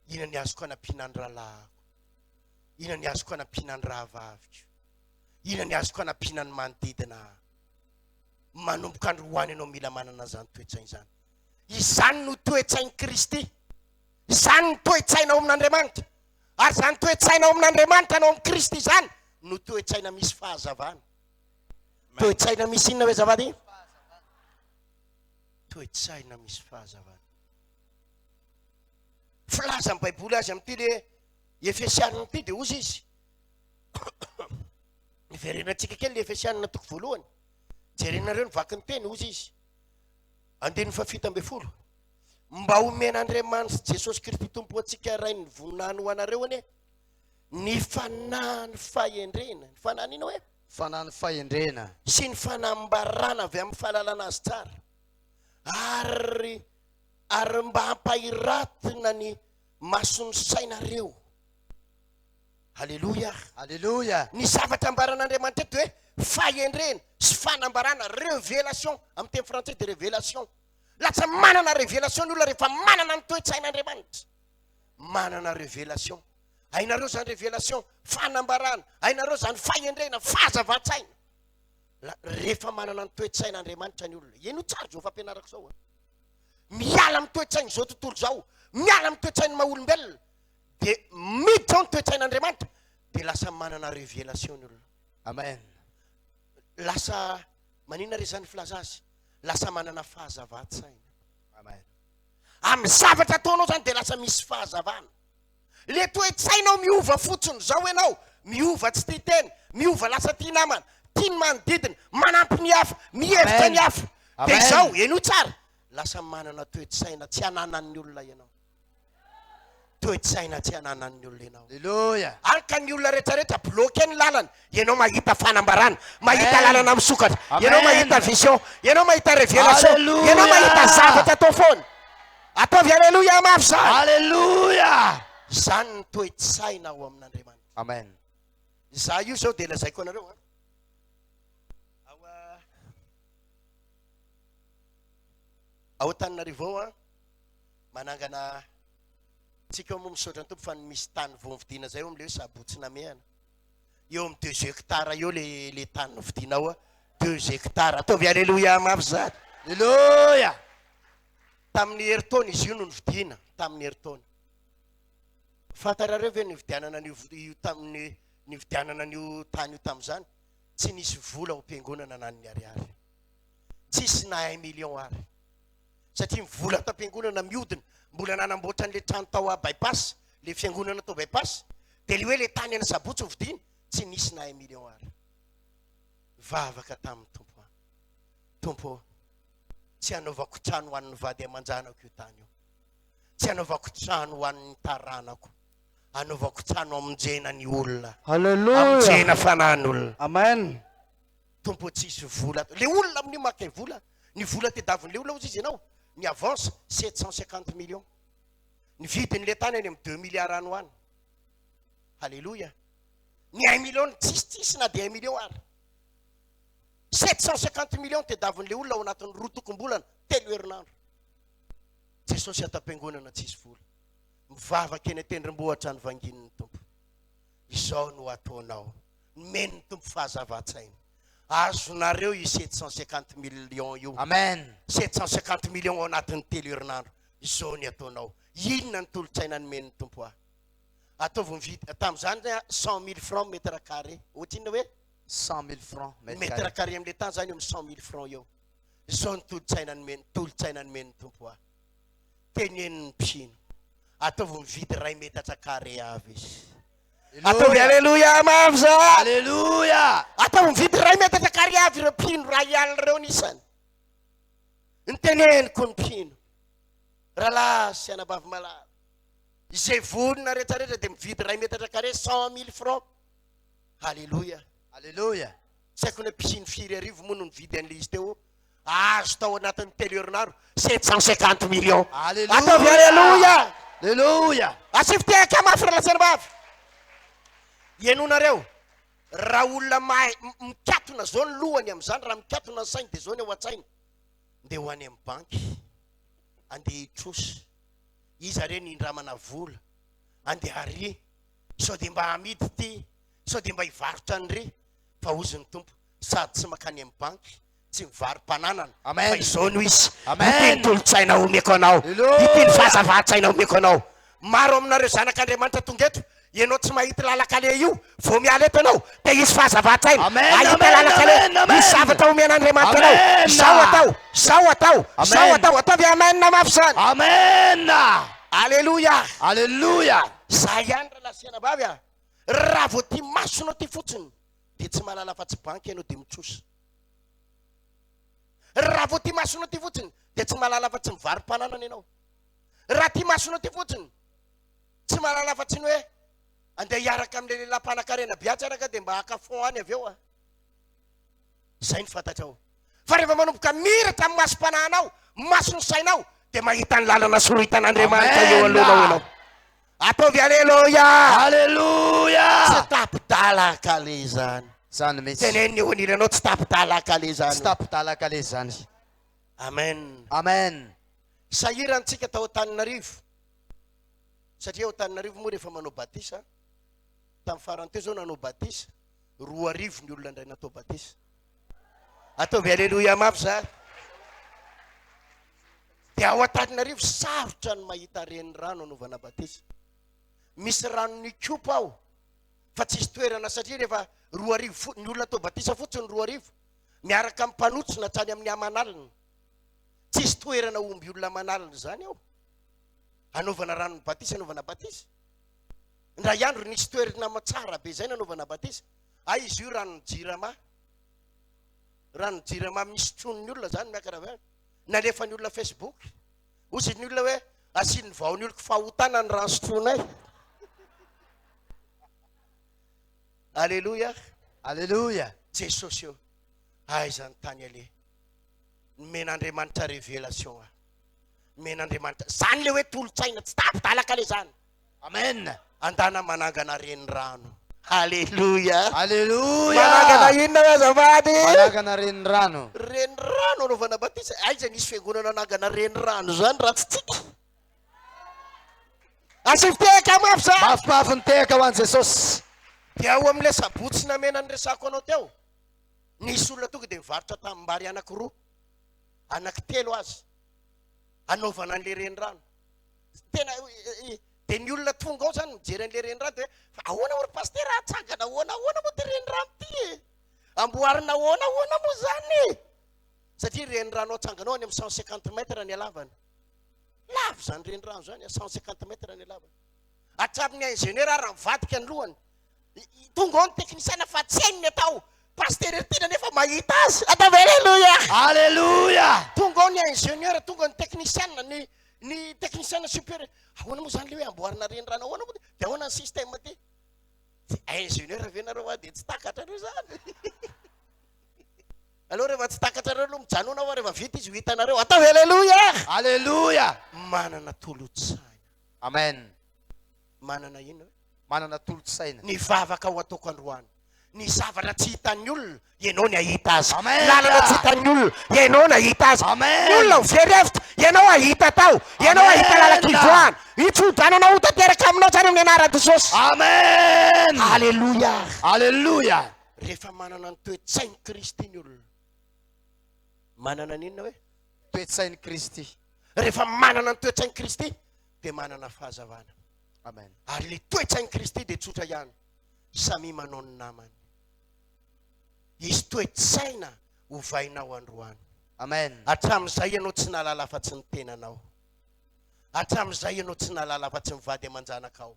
Inona ny azoko anampiana ny rahalahiko? Inona ny azoko anampiana ny rahavaviko? Inona ny azoko anampiana ny manodidina ahy? Manomboka androany ianao mila manana an'izany toe-tsaina izany. Izany no toe-tsain'i Kristy. Izany no toe-tsaina ao amin'Andriamanitra. Ary izany toe-tsaina ao amin'Andriamanitra na ao amin'i Kristy izany no toe-tsaina misy fahazavana. Toe-tsaina misy inona hoe azafady? Toe-tsaina misy fahazavana. Filazan'ny Baiboly azy amin'ity le Efesianina ity dia hozy izy. Iverenantsika kely le Efesianina toko voalohany. Jerenareo ny vaky ny teny hozy izy. Andininy faha-17. Mba homen'Andriamanitra Jesosy Kristy Tompo antsika Rain'ny voninahiny ho anareo anie ny fanahin'ny fahendrena. Ny fanahin'ny inona hoe? Fanahin'ny fahendrena. Sy ny fanambarana avy amin'ny fahalalana azy tsara. Ary ary mba hampahiratina ny mason'ny sainareo. Aleloia. Aleloia. Ny zavatra ambaran'Andriamanitra eto dia hoe fahendrena sy fanambarana, révélation, amin'ny teny frantsay dia révélation. Lasa manana révélation ny olona rehefa manana ny toe-tsain'Andriamanitra. Manana révélation. Hainareo izany révélation, fanambarana, hainareo izany fahendrena, fahazavan-tsaina. Rehefa manana ny toe-tsain'Andriamanitra ny olona. Henoy tsara izao fampianarako izao. Miala amin'ny toe-tsain'izao tontolo izao, miala amin'ny toe-tsain'ny maha olombelona. Dia miditra ao ny toe-tsain'Andriamanitra, dia lasa manana révélation ny olona. Amen. Lasa maninona re izany filaza azy? Lasa manana fahazavan-tsaina. Amen. Amin'ny zavatra ataonao zany dia lasa misy fahazavana. Le toe-tsainao miova fotsiny zao ianao, miova tsy tia tena, miova lasa tia namana, tia ny manodidina, manampy ny hafa, mihevitra ny hafa. Dia izao, henoy tsara, lasa manana toe-tsaina tsy ananan'ny olona ianao. Toe-tsaina tsy ananan'ny olona ianao. Aleloia. Any ka ny olona rehetra rehetra bloqué ny lalana, ianao mahita fanambarana, mahita lalana misokatra, ianao mahita vision, ianao mahita révélation, ianao mahita zavatra atao foana. Ataovy aleloia mafy zany. Aleloia. Zany ny toe-tsaina ao amin'Andriamanitra. Amen. Za io zao dia lazaiko anareo an. Ao ao Antananarivo ao an, manangana tsika ao moa misaotra ny Tompo fa ny misy tany vao novidiana zay eo am'le hoe Sabotsy Namehana. Eo amin'ny deux hectares eo le le tany novidiana ao an, deux hectares. Ataovy aleloia mafy zany. Aleloia. Tamin'ny herintaona izy io no novidiana, tamin'ny herintaona. Fantarareo ve ny nividianana an'io io tamin'ny nividianana an'io tany io tamin'izany? Tsy nisy vola ao am-piangonana na ny ariary. Tsisy na un million ary. Satria ny vola tao am-piangonana mihodina, mbola nanamboatra an'ilay trano tao à Bypass, le fiangonana tao Bypass, dia le hoe le tany any Sabotsy hovidiana, tsy nisy na un million ary. Nivavaka tamin'ny Tompo aho. Tompo ô, tsy hanaovako trano ho an'ny vady aman-janako io tany io. Tsy hanaovako trano ho an'ny taranako. Hanaovako trano hamonjena ny olona. Haleloia. Hamonjena fanahin'olona. Amen. Tompo ô, tsisy vola ato. Le olona amin'io maka vola. Ny vola tediavin'le olona hozy izy ianao, ny avance 750 millions. Ny vidin'le tany any amin'ny 2 milliards any ho any. Haleloia. Ny 1 million tsisy tsisy na dia 1 million ary. 750 millions tediavin'le olona ao anatin'ny roa tokom-bolana, telo herinandro. Jesosy ato am-piangonana tsisy vola. Mivavaka eny an-tendrombohitra ny vanginin'ny Tompo. Izao no ataonao. Nomen'ny Tompo fahazavan-tsaina. Azonareo io 750 millions io. Amen. 750 millions ao anatin'ny telo herinandro. Izao ny ataonao. Inona ny tolo-tsaina nomen'ny Tompo ahy? Ataovy mividy, tamin'izany 100 000 francs mètre carré. Ohatrinona hoe? 100 000 francs mètre carré. Mètre carré amin'ilay tany izany eo amin'ny 100 000 francs eo. Izao ny tolo-tsaina nomeny, tolo-tsaina nomen'ny Tompo ahy. Teneno ny mpino. Ataovy mividy iray metatra carré avy izy. Ataovy aleloia mafy zany. Aleloia. Ataovy mividy iray metatra carré avy ireo mpino iray alina ireo ny isany. Ny teneniko ny mpino. Rahalahy sy anabavy malala. Izay vonona rehetra rehetra dia mividy iray metatra carré 100 000 francs. Aleloia. Aleloia. Tsy haiko ny hoe mpino firy arivo moa no nividy an'ilay izy teo. Azo tao anatin'ny telo herinandro, 750 millions. Aleloia. Ataovy aleloia. Aleloia. Asio fitehaka mafy ry lahy vavy. Ianonareo, raha olona mahay mikatona zao ny lohany amin'izany, raha mikatona ny sainy dia zao ny ao an-tsainy. Ndeha ho any amin'ny banky, andeha hitrosa. Iza re ny hindramana vola? Andeha ary, sao dia mba hamidy ity, sao dia mba hivarotra an'ry. Fa hozy ny Tompo, sady tsy mankany amin'ny banky, tsy mivaro-pananana, Amen. fa izao no izy, Amen. ity ny tolo-tsaina omeko anao, Haleloia. ity ny fahazavan-tsaina omeko anao. Maro aminareo zanak'Andriamanitra tonga eto, ianao tsy mahita lalan-kaleha io, vao miala eto ianao, dia hisy fahazavan-tsaina, Amen, hahita amen, lalan-kaleha, amen, amen. hisy zavatra omen'Andriamanitra anao. Amen. Izao atao, izao atao, izao Amen. atao, ataovy amen mafy izany. Amen. Aleloia. Aleloia. Za ihany rahalahy sy anabavy a, raha vao tia masonao ty fotsiny, dia tsy mahalala afa-tsy banky ianao dia mitrosa. Raha vao tia masonao ty fotsiny dia tsy mahalala afa-tsy mivaro-pananana ianao. Raha tia masonao ty fotsiny, tsy mahalala afa-tsy ny hoe andeha hiaraka amin'ilay lehilahy mpanankarena be atsy araka dia mba haka fond any avy eo ah. Izay no fantatrao. Fa rehefa manomboka miratra amin'ny masom-panahinao, mason'ny sainao, dia mahita ny lalana soritan'Andriamanitra eo alohanao ianao. Ataovy aleloia! Aleloia! Tsy tapi-dalaka le izany. Zany mihitsy. Teneno ny eo anilanao tsy tapi-dalaka le izany. Tsy tapi-dalaka le izany. Amen. Amen. Sahirantsika tao Antananarivo. Satria ao Antananarivo moa rehefa manao batisa, tamin'ny farany teo zao nanao batisa, 2000 ny olona indray natao batisa. Ataovy aleloia mafy za. Dia ao Antananarivo sarotra ny mahita renirano anaovana batisa. Misy ranon'Ikopa ao fa tsisy toerana satria rehefa 2000 fo, ny olona atao batisa fotsiny 2000 miaraka amin'ny mpanotsona hatrany amin'ny aman'alina. Tsisy toerana omby olona aman'alina izany ao. Anaovana ranon'ny batisa, anaovana batisa. Indray andro nisy toerana tsara be izay nanaovana batisa. Hay izy io ranon'ny Jirama. Ranon'ny Jirama misy tron'ny olona izany miakatra avy any. Nalefan'ny olona Facebook. Hoy ny olona hoe asian'ny vaon'ny oloko fahotana ny rano sotroinay. Aleloia. Aleloia. Jesosy ô, aiza ny tany aleha? Nomen'Andriamanitra révélation aho. Nomen'Andriamanitra. Zany le hoe tolo-tsaina, tsy tapi-dalaka le zany. Amen. Andana manangana renirano. Aleloia. Aleloia. Manangana inona hoe azafady? Manangana renirano. Renirano anaovana batisa. Aiza nisy fiangonana nanangana renirano zany raha tsy tsika? Asio tehaka mafy zany. Mafimafy ny tehaka ho an'i Jesosy. Dia ao amin'ilay sabotsy namena niresahako anao teo, nisy olona tonga dia nivarotra tanimbary anankiroa, anankitelo aza, anaovana an'ilay renirano. Tena dia ny olona tonga ao zany mijery an'ilay renirano dia hoe fa ahoana moa ry pasitera atsangana ahoana ahoana moa ty renirano ty e? Amboarina ahoana ahoana moa zany e? Satria renirano atsangana ao any amin'ny 150 mètres ny halavany. Lava izany renirano izany, 150 mètres ny halavany. Hatramin'ny ingénieur ary mivadika ny lohany. Tonga ao ny teknisiana fa tsy hainy ny atao. Pasteur Heritiana nefa mahita azy. Ataovy Alléluia. Alléluia. Tonga ao ny ingénieur, tonga ny teknisiana, ny ny teknisiana supérieur. Ahoana moa izany le hoe amboarina renirano ahoana moa? Dia ahoana ny système ty? Ingénieur ve nareo a dia tsy takatrareo izany. Aleo rehefa tsy takatrareo aloha mijanona fa rehefa vita izy ho hitanareo. Ataovy Alléluia. Alléluia. Manana tolo-tsaina. Amen. Manana inona? Manana tolo-tsaina. Ny vavaka ho ataoko androany. Ny zavatra tsy hitan'ny olona, ianao ny hahita azy. Amen. Lalana tsy hitan'ny olona, ianao ny hahita azy. Amen. Ny olona ho very hevitra, ianao hahita tao. Ianao hahita Amen. lalan-kivoahana. Hitsodrano anao ho tanteraka aminao tsara amin'ny anaran'i Jesosy. Amen. Alléluia. Alléluia. Rehefa manana ny toe-tsain'i Kristy ny olona. Manana ny inona hoe? Toe-tsain'i Kristy. Rehefa manana ny toe-tsain'i Kristy dia manana fahazavana. Amen. Ary le toe-tsain'i Kristy dia tsotra ihany. Samia manao ny namany. Hisy toe-tsaina hovainao androany. Amen. Hatramin'izay ianao tsy nahalala afa-tsy ny tenanao. Hatramin'izay ianao tsy nahalala afa-tsy ny vady aman-janakao.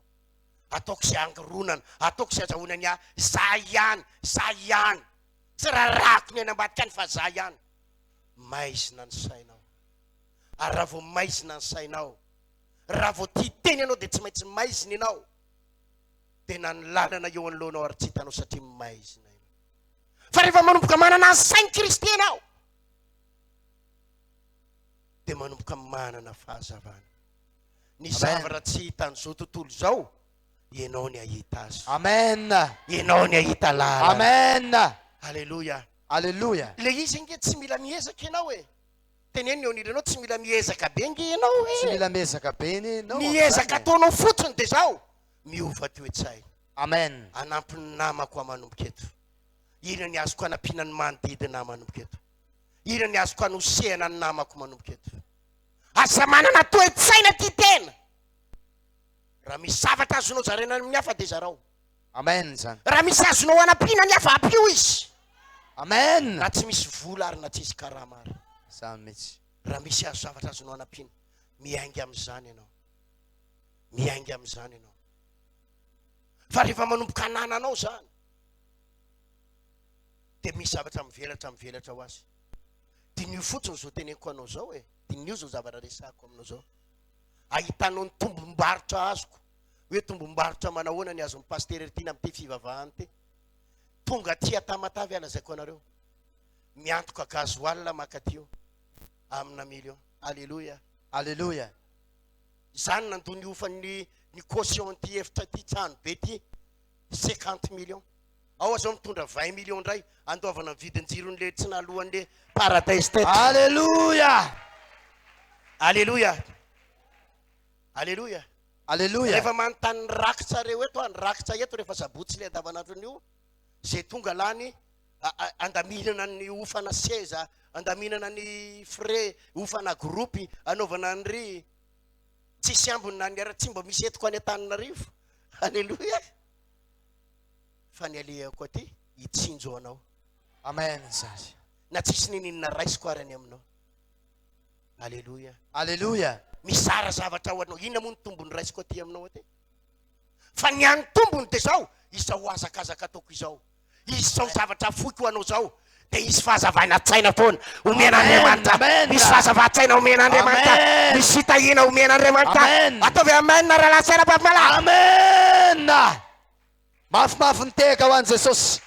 Ataoko izay hangoronana, ataoko izay azahoana ny ahy, za ihany, za ihany. Tsy rarahako ny any ambadika any fa za ihany. Maizina ny sainao. Ary raha vao maizina ny sainao, raha vao tia tena ianao dia tsy maintsy maizina ianao. Dia na ny lalana eo anoloanao ary tsy hitanao satria maizina ianao. Fa rehefa manomboka manana ny sain'i Kristy ianao, dia manomboka manana fahazavana. Ny zavatra tsy hitan'izao tontolo izao, ianao ny hahita azy. Amen. Ianao ny hahita lalana. Amen. Alléluia. Alléluia. Le izy ange tsy mila miezaka ianao e. Teneno eo anilanao tsy mila miezaka be ange ianao e. Tsy mila miezaka be anie ianao. Ny ezaka ataonao fotsiny dia zao, miova toe-tsaina. Amen. Hanampy ny namako aho manomboka eto. Inona ny azoko hanampiana ny manodidina ahy manomboka eto? Inona ny azoko hanosehana ny namako manomboka eto? Aza manana toe-tsaina tia tena. Raha misy zavatra azonao zaraina amin'ny hafa dia zarao. Amen zany. Raha misy azonao anampiana ny hafa ampio izy. Amen. Na tsy misy vola ary na tsisy karama ary. Zany mihitsy. Raha misy azo zavatra azonao anampiana, miainga amin'izany ianao. Miainga amin'izany ianao. Fa rehefa manomboka anananao izany, dia misy zavatra mivelatra mivelatra ho azy. Diniho fotsiny izao teneniko anao izao e. Diniho izao zavatra resahako aminao izao. Ahitanao ny tombom-barotra azoko. Hoe tombom-barotra manahoana ny azon'ny Pasitera Heritiana amin'ity fivavahana ity. Tonga aty Tamatave aho lazaiko anareo. Miantoka gasoil makaty io amina million. Alléluia. Alléluia. Izany nandoa ny hofan'ny ny caution ity efitra ity trano be ity 50 millions. Ao aza mitondra 20 millions indray andoavana ny vidin-jiron'le tsy naloan'le paradise teto. Alléluia. Alléluia. Alléluia. Alléluia. Rehefa manontany ny rakitra reo eto aho, ny rakitra eto rehefa sabotsy le andavanandron'io, zay tonga lany andaminana ny hofana seza, andaminana ny frais, hofana groupe, anaovana an'ry tsisy ambiny na ny ara tsy mba misy entiko any Antananarivo. Aleloia. Fa ny alehako aty hitsinjo anao. Amen zany. Na tsisy niniana raisiko ary any aminao. Aleloia. Aleloia. Mizara zavatra ho anao. Inona moa ny tombony raisiko aty aminao aty? Fa ny an'ny tombony dia izao, izao hazakazaka ataoko izao, izao zavatra afoiko ho anao izao, dia hisy fahazavana-tsaina foana omen'Andriamanitra. Misy fahazavan-tsaina omen'Andriamanitra. Misy fitahiana omen'Andriamanitra. Ataovy amen rahalahy sy anabavy malala. Amen. Mafimafy ny tehaka ho an'i Jesosy.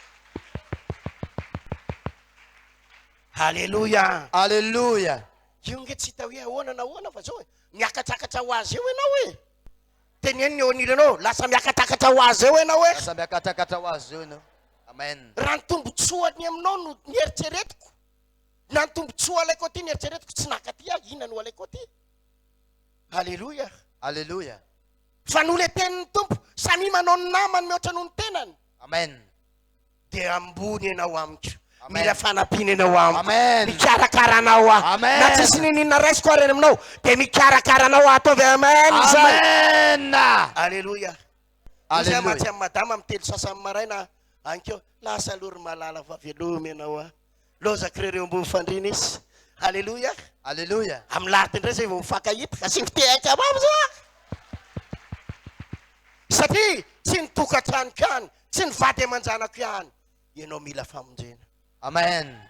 Aleloia. Aleloia. Io nge tsy hita hoe ahoana na ahoana fa zao e. Miakatrakatra ho azy eo ianao e. Teneno ny eo anilanao, lasa miakatrakatra ho azy eo ianao e. Lasa miakatrakatra ho azy eo ianao. Amen. Raha ny tombotsoany aminao no nieritreretiko, na ny tombotsoa alaiko aty nieritreretiko, tsy naka aty aho, inona no alaiko aty? Aleloia. Aleloia. Fa noho le tenin'ny Tompo, samia manao ny namany mihoatra noho ny tenany. Amen. Dia ambony ianao amiko. Amen. Mila fanampiana ianao amiko. Amen. Mikarakara anao aho. Amen. Na tsisy niniana raisiko ary any aminao, dia mikarakara anao aho. Ataovy amen izany. Amen. Aleloia. Izy Aleloia. mantsy amin'ny madama amin'ny telo sasany maraina ankeo, lasa aloha ry malala fa velomy ianao aho. Lozako ireo ambony fandriana izy. Aleloia. Aleloia. Amin'ny lahady indray zay vao mifankahita. Asivo tehaka mafy za. Satria tsy ny tokantranoko ihany, tsy ny vady aman-janako ihany. Ianao mila famonjena. Amen.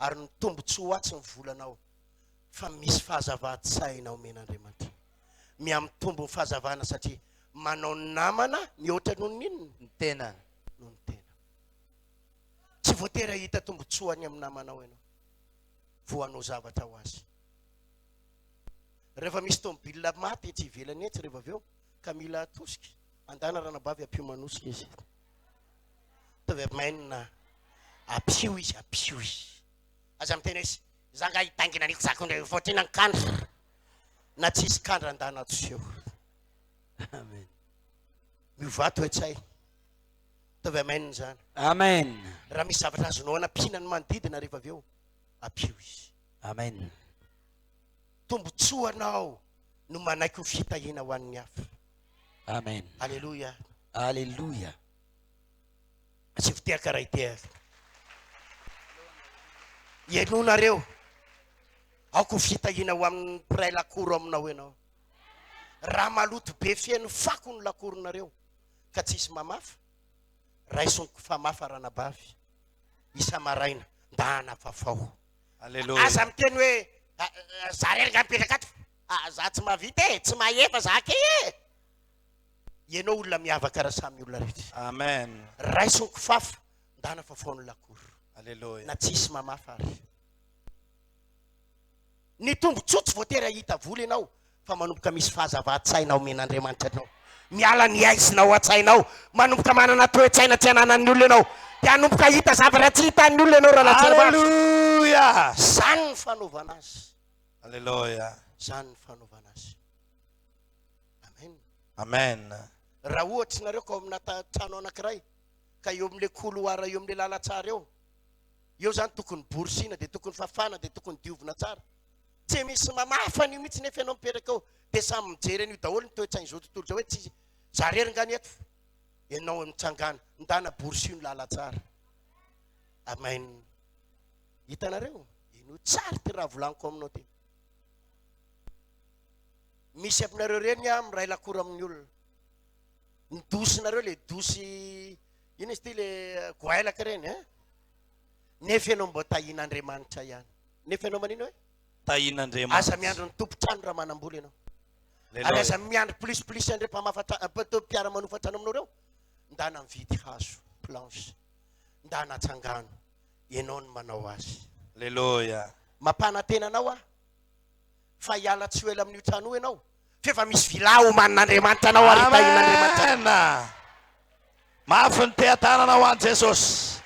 Ary ny tombontsoa ho ahy tsy ny volanao, fa misy fahazavan-tsaina omen'Andriamanitra. Mihamitombo ny fahazavana satria manao namana mihoatra noho ny inona? Ny tena. Noho ny tena. Tsy voatery hahita tombontsoa any amin'ny namanao ianao vao hanao zavatra ho azy. Rehefa misy tomobile maty etsy ivelany etsy rehefa avy eo ka mila atosika, andana ranabavy ampio manosika izy. Ataovy amen, ampio izy, ampio izy. Aza miteny hoe za nga hitaingina an'iko zako indray voatina ny kandra. Na tsisy kandra andana atoseho. Amen. Miovà toe-tsaina. Ataovy amen izany. Amen. Raha misy zavatra azonao anampiana ny manodidina rehefa avy eo, ampio izy. Amen. Tombontsoa anao no manaiky ho fitahiana ho an'ny hafa. Amen. Aleloia. Aleloia. Asivo tehaka ray tehaka. Ianonareo. Aoka ho fitahiana ho amin'ny mpiray lakoro aminao ianao. Raha maloto be feno fako ny lakoronareo ka tsisy mamafa, raiso ny kofamafa ranabavy isa-maraina ndana fafao. Aleloia. Aza miteny hoe za rery nga mipetraka ato. Ah, za tsy mahavita e, tsy mahefa za kay e. Ianao olona miavaka raha samy olona rehetra. Amen. Raiso ny kofafa, ndana fafao ny lakoro. Aleloia. Na tsisy mamafa ary. Ny tombotsoa tsy voatery hahita vola ianao fa manomboka misy fahazavan-tsaina omen'Andriamanitra anao. Miala ny haizina ao an-tsainao, manomboka manana toe-tsaina tsy ananan'ny olona ianao, dia hanomboka hahita zavatra tsy hitan'ny olona ianao rahalahy Tsarabavy. Aleloia! Izany ny fanaovana azy. Aleloia. Izany ny fanaovana azy. Amen. Amen. Raha ohatra nareo ka ao amina trano anankiray, ka eo amin'ilay couloir eo amin'ilay lalantsara eo, Eo zany tokony borosina dia tokony fafana dia tokony diovina tsara. Tsy misy mamafa an'io mihitsy nefa ianao mipetraka eo dia samy mijery an'io daholo ny toe-tsain'izao tontolo izao hoe tsy za rery nga ny eto. Ianao mitsangana, ndana borosio ny lalantsara. Amen. Hitanareo? Henoy tsara ity raha volaniko aminao ity. Misy aminareo reny ah miray lakoro amin'ny olona. Ny dosinareo le dosy Inona izy ity le goailaka ireny eh? Nefa ianao mba tahian'Andriamanitra ihany. Nefa ianao manino hoe? Tahian'Andriamanitra. Aza miandry ny tompon-trano raha manam-bola ianao. Ary aza miandry plus plus an'ireo mpamafa trano, mpiara-manofa trano aminao ireo. Ndana mividy hazo, planche. Ndana atsangano. Ianao no manao azy. Aleloia. Mampanantena anao aho fa hiala tsy ho ela amin'io trano io ianao. F'efa misy villa omanin'Andriamanitra anao ary hitahian'Andriamanitra anao. Amen. Mafy ny teha-tanana ho an'i Jesosy.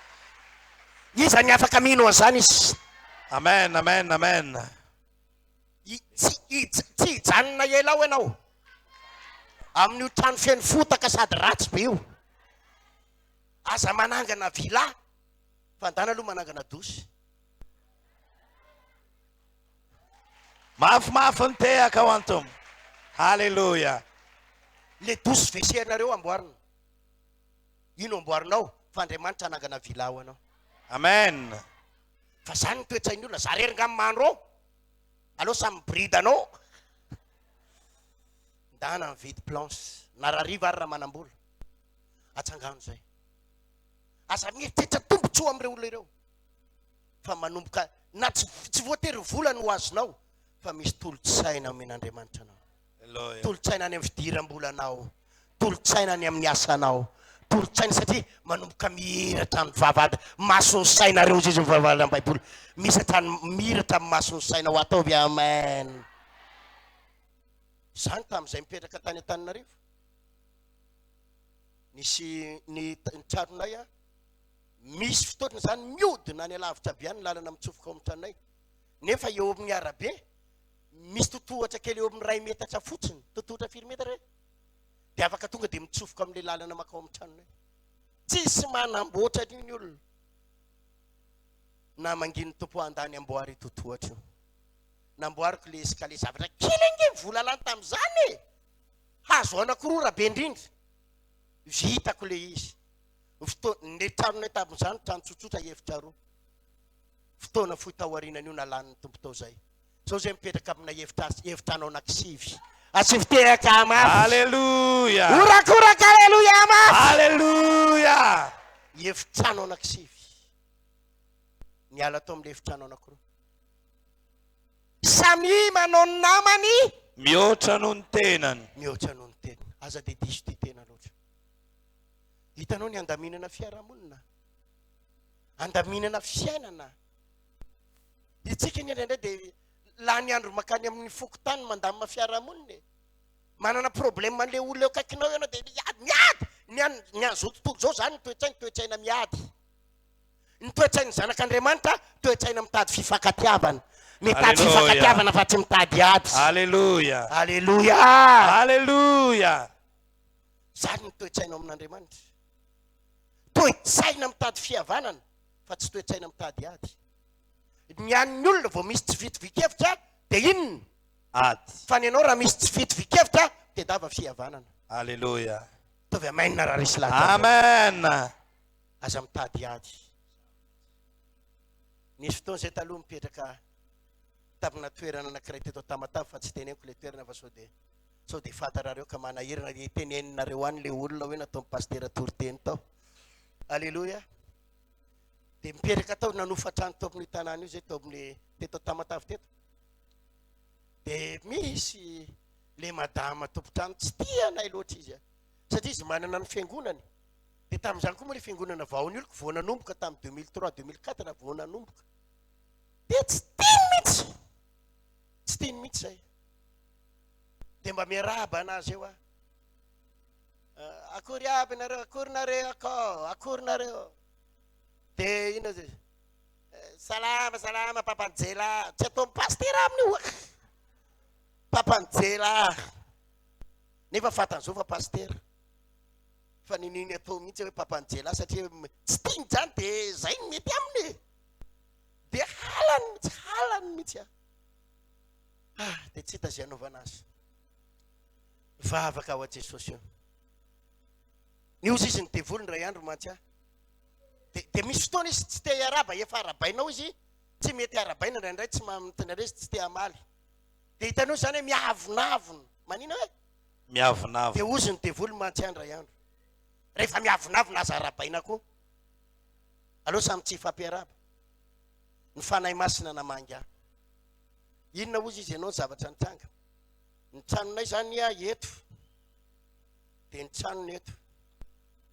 Iza ny afaka mino an'izany izy? Amen, amen, amen. I, tsy, i, tsy hijanona ela ao ianao. Amin'io trano feno fotaka sady ratsy be io. Aza manangana villa, fa ndana aloha manangana dosy. Mafimafy ny tehaka ho an'i Tompo. Haleloia. Le douche WC nareo amboarina. Ino amboarinao fa Andriamanitra hanangana villa ho anao. Amen. Fa zany ny toe-tsain'ny olona, za rery ngah mandro ao? Aleo samy miboridana ao. Ndana mividy planche, na rariva ary raha manam-bola. Atsangano zay. Aza mieritreritra tombotsoa amin'ireo olona ireo. Fa manomboka na tsy tsy voatery vola no azonao fa misy tolo-tsaina omen'Andriamanitra anao. Tolo-tsaina any amin'ny fidiram-bolanao, tolo-tsaina any amin'ny asanao, tolo-tsaina satria manomboka mihiratra ny vavahady mason'ny sainareo izy ny vavahady amin'ny Baiboly. Misy hatrany mihiratra amin'ny mason'ny sainao ataovy amen. Izany tamin'izay mipetraka tany Antananarivo. Nisy ny ny tranonay a, misy fotoana izany miodina any alavitra be any ny lalana mitsofoka ao amin'ny tranonay. Nefa eo amin'ny arabe misy totohatra kely eo amin'ny iray metatra fotsiny, totohatra firy metatra e? Dia afaka tonga dia mitsofoka amin'ilay lalana makao amin'ny tranonay. Tsisy manamboatra an'io ny olona. Na mangin'ny Tompo handany amboary io totohatra io. Namboariko le escalier zavatra kely ange ny vola lany tamin'izany e! Hazo anankiroa raha be indrindra. Vitako le izy. Fotoana, ny tranonay tamin'izany trano tsotsotra efitra roa. Fotoana fohy taorianan'io nalàn'ny Tompo tao izay. Zao zay mipetraka amina efitra efitrano anankisivy. Asivy tehaka mafy. Aleloia. Horakoraka aleloia mafy. Aleloia. Efitrano anankisivy. Niala tao amin'ilay efitrano anankiroa. Samia manao ny namany. Mihoatra noho ny tenany. Mihoatra noho ny tenany. Aza dia diso tia tena loatra. Hitanao ny andaminana fiarahamonina. Andaminana fiainana. Itsika anie indraindray dia lany andro makany amin'ny fokontany mandamina fiarahamonina e. Manana problème an'ilay olona eo akaikinao ianao dia miady, miady! Ny an, ny an'izao tontolo izao izany ny toe-tsainy, toe-tsaina miady. Ny toe-tsain'ny zanak'Andriamanitra, toe-tsaina mitady fifankatiavana. Mitady Aleloia. fifankatiavana fa tsy mitady ady. Aleloia. Aleloia! Aleloia. Izany ny toe-tsaina ao amin'Andriamanitra. Toe-tsaina mitady fihavanana fa tsy toe-tsaina mitady ady. Ny an'ny olona vao misy tsy fitovian-kevitra dia inona? Ady. Fa ny anao raha misy tsy fitovian-kevitra tedava fihavanana. Aleloia. Ataovy amen raha resy lahatra. Amen. Aza mitady ady. Nisy fotoana izay taloha mipetraka tamina toerana anankiray teto Tamatave fa tsy teneniko ilay toerana fa sao dia sao dia fantarareo ka manahirana dia teneninareo any ilay olona hoe nataon'ny pasitera toriteny tao. Aleloia. Dia mipetraka tao, nanofa trano tao amin'io tanàna io zay, tao amin'ny teto Tamatave teto. Dia misy le madama tompon-trano tsy tia anay loatra izy a. Satria izy manana ny fiangonany. Dia tamin'izany koa moa le fiangonana vao nioloko, vao nanomboka tamin'ny 2003, 2004 vao nanomboka. Dia tsy tiany mihitsy. Tsy tiany mihitsy zay. Dia mba miarahaba anazy eo aho. Akory aby nareo, akory nareo akao, akory nareo. Dia inona zay? Salama, salama Papa Njela. Tsy ataon'ny pasitera aminy io. Papa Njela. Nefa fantany zao fa pasitera. Fa niniany atao mihitsy hoe Papa Njela satria tsy tiany zany dia zay no mety aminy e. Dia halany mihitsy, halany mihitsy ah. Ah, dia tsy hita izay anaovana azy. Vavaka ao a Jesosy io. Nioza izy ny devoly indray andro mantsy aho. Dia dia misy fotoana izy tsy te hiarahaba, efa arahabainao izy, tsy mety arahabaina indraindray, tsy ma- indraindray izy tsy te hamaly. Dia hitanao izany hoe miavonavona. Manina hoe? Miavonavona. Dia hozy ny devoly mantsy ahy indray andro. Rehefa miavonavona aza arahabaina koa. Aleo samy tsy hifampiarahaba. Ny Fanahy Masina namangy ahy. Inona hozy izy ianao ny zavatra nitranga? Ny tranonay izany eto. Dia ny tranony eto.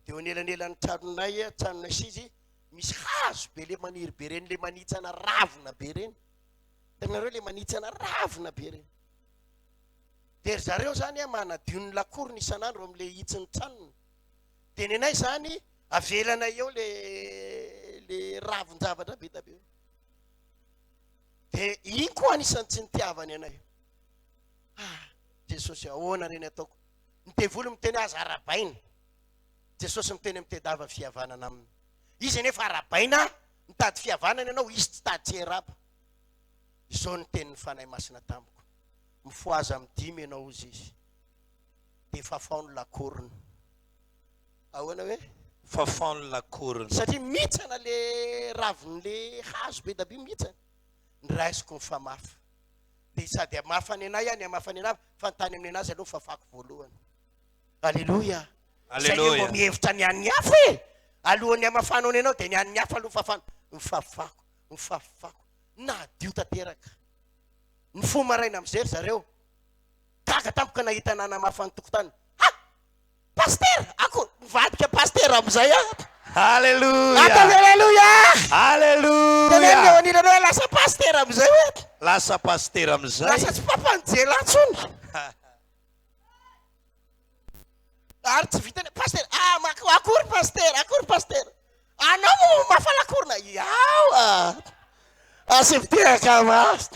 Dia eo anelanelan'ny tranonay, tranonay sy izy, misy hazo be le maniry be reny, le manitsana ravina be reny. Hitanareo le manitsana ravina be reny. Dia ry zareo zany manadio ny lakorony isan'andro amin'le hitsin'ny tranony. Dia ny anay zany avelanay eo le le ravin-javatra be da be. Dia iny koa anisan'ny tsy nitiavany anay. Ah, Jesosy ahoana reny ataoko? Ny devoly miteny aza arabaina. Jesosy miteny mitedava fihavanana aminy. Izy anefa arabaina, mitady fihavanana ianao, izy tsy tady tsy heraba. Izao ny tenin'ny Fanahy Masina tamiko. Mifohaza amin'ny dimy ianao hozy izy. Dia fafao ny lakorony. Ahoana hoe? Fafao ny lakorony. Satria mihitsana le ravin'le hazo be da be mihitsana. Ny raisiko ny famafa. Dia sady hamafa ny anay aho ny hamafa ny anah fa ny tany amin'ny anazy aloha fafako voalohany. Aleloia. Zay anie Aleloia. mba mihevitra ny an'ny hafa e! Alohan'ny hamafanao ny anao dia ny an'ny hafa aloha fafana. Ny fafako, ny fafako. Nadio tanteraka. Nifoha maraina amin'izay ry zareo. Gaga tampoka nahita nanamafa ny tokotany. Ha! Pasitera! Ako, nivadika pasitera amin'izay aho. Aleloia! Ataovy aleloia! Aleloia! Tenenina eo anilany hoe lasa pasitera amin'izay hoe. Lasa pasitera amin'izay. Lasa tsy papan'i Jela intsony. Ary tsy vitany, pasitera, ah, mak- akory pasitera, akory pasitera. Anao moa mamafa lakorona, iaho ah. Asio fitehaka mafy.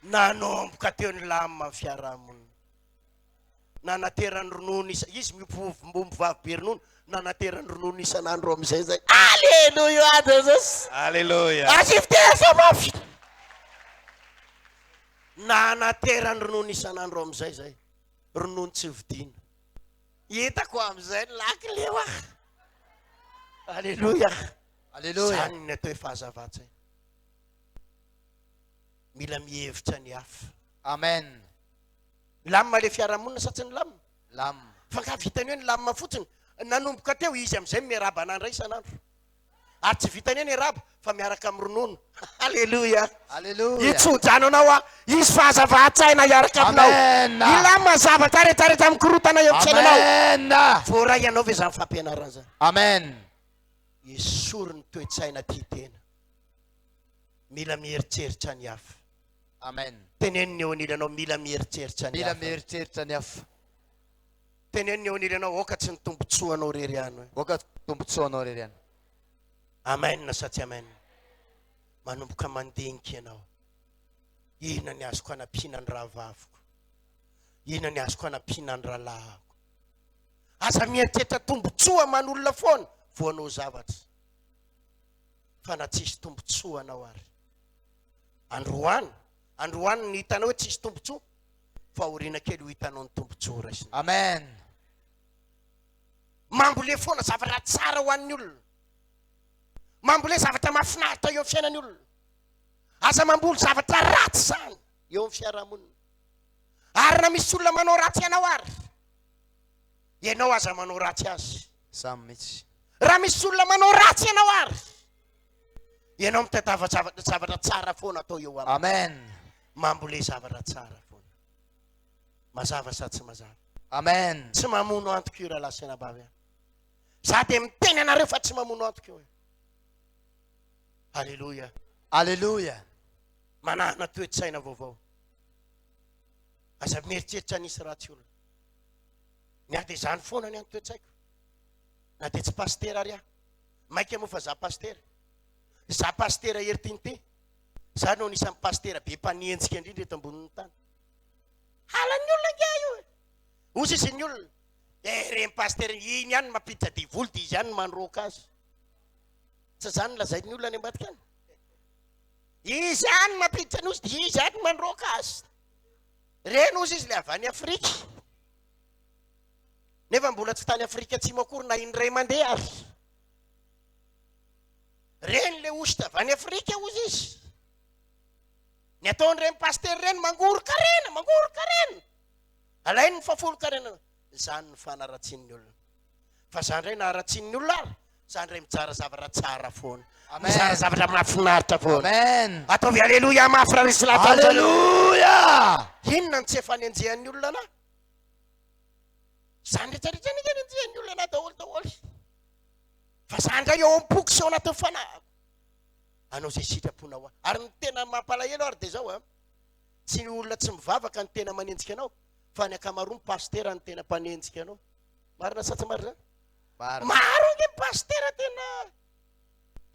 Nanomboka teo nilamina ny fiarahamonina. Nanaterany ronono isa, izy miompy omby vavy be ronono, nanaterany ronono isan'andro amin'izay zay. Aleloia Jesosy. Aleloia. Asio fitehaka mafy. Nanaterany ronono isan'andro amin'izay zay. Ronono tsy vidiana. Hitako amin'izay ny lakile hoa. Aleloia. Aleloia. Izany ny atao hoe fahazavan-tsaina. Mila mihevitra ny hafa. Amen. Milamina ilay fiarahamonina sa tsy nilamina? Milamina. Fa angaha vitany hoe nilamina fotsiny? Nanomboka teo izy amin'izay miarahaba anah indray isan'andro. Ary tsy vitany hoe niarahaba fa miaraka amin'ny ronono. Aleloia. Aleloia. Hitsodrano anao aho. Hisy fahazavan-tsaina hiaraka aminao. Amen. Hilamina ny zavatra rehetra rehetra mikorotana eo amin'ny fiainanao. Amen. Voaray anao ve izany fampianarana izany? Amen. Esory ny toe-tsaina tia tena. Mila mieritreritra ny hafa. Amen. Teneno ny eo anilanao, mila mieritreritra ny Mila hafa. mieritreritra ny hafa. Teneno ny eo anilanao, aoka tsy ny tombontsoanao irery ihany hoe. Aoka tsy ny tombontsoanao irery ihany. Amen sa tsy amen? Manomboka mandinika ianao. Inona ny azoko anampiana ny rahavaviko? Inona ny azoko anampiana ny rahalahiko? Aza mieritreritra tombontsoa aman'olona foana vao hanao zavatra. Fa na tsisy tombontsoa anao ary. Androany, androany ny hitanao hoe tsisy tombontsoa, fa aoriana kely ho hitanao ny tombontsoa ho raisinao. Amen. Mambole foana zavatra tsara ho an'ny olona. Mambole zavatra mahafinaritra eo amin'ny fiainan'ny olona. Aza mamboly zavatra ratsy izany eo amin'ny fiarahamonina. Ary na misy olona manao ratsy anao ary, ianao aza manao ratsy azy. Samy mihitsy. Raha misy olona manao ratsy anao ary, ianao mitadiava zavatra zavatra tsara foana atao eo aminy. Amen. Mambole zavatra tsara foana. Mazava sa tsy mazava? Amen. Tsy mamono antoka io rahalahy sy anabavy a. Za dia miteny anareo fa tsy mamono antoka io e. Aleloia. Aleloia. Manana toe-tsaina vaovao. Aza mieritreritra nisy ratsy olona. Ny ahy dia izany foana ny an'ny toe-tsaiko. Na dia tsy pasitera ary aho. Maika moa fa za pasitera. Za pasitera Hery Tinté. Za no anisan'ny pasitera be mpanenjika indrindra eto ambonin'ny tany. Halan'ny olona angaha io e. Hoy sisa ny olona, eh ireny pasitera iny ihany no mampiditra devoly dia izy ihany no mandroaka azy. Tsy izany no lazain'ny olona any ambadika any. Izy ihany no mampiditra ny osy dia izy ihany no mandroaka azy. Ireny hozy izy ilay avy any Afrika. Nefa mbola tsy tany Afrika Atsimo akory na indray mandeha ary. Ireny ilay osy avy any Afrika hozy izy. Ny ataon'ireny pasitera ireny mangoron-karena, mangoron-karena. Alainy ny fahafolon-karena. Izany ny fanaratsian'ny olona. Fa za indray na haratsian'ny olona ary, za indray mizara zavatra tsara foana. Amen. Mizara zavatra mahafinaritra foana. Amen. Ataovy aleloia mafy raha resy lahatra amin'izany. Aleloia. Inona no tsy efa nenjehan'ny olona anah? Zany rehetra rehetra anie nenjehan'ny olona anah daholo daholo. Fa za indray ao am-poko sy ao anatin'ny fanahiko. Hanao izay sitraponao aho. Ary ny tena mampalahelo ary dia izao an, tsy ny olona tsy mivavaka no tena manenjika anao, fa ny ankamaroany pasitera no tena mpanenjika anao. Marina sa tsy marina zany? Marina. Maro ange ny pasitera tena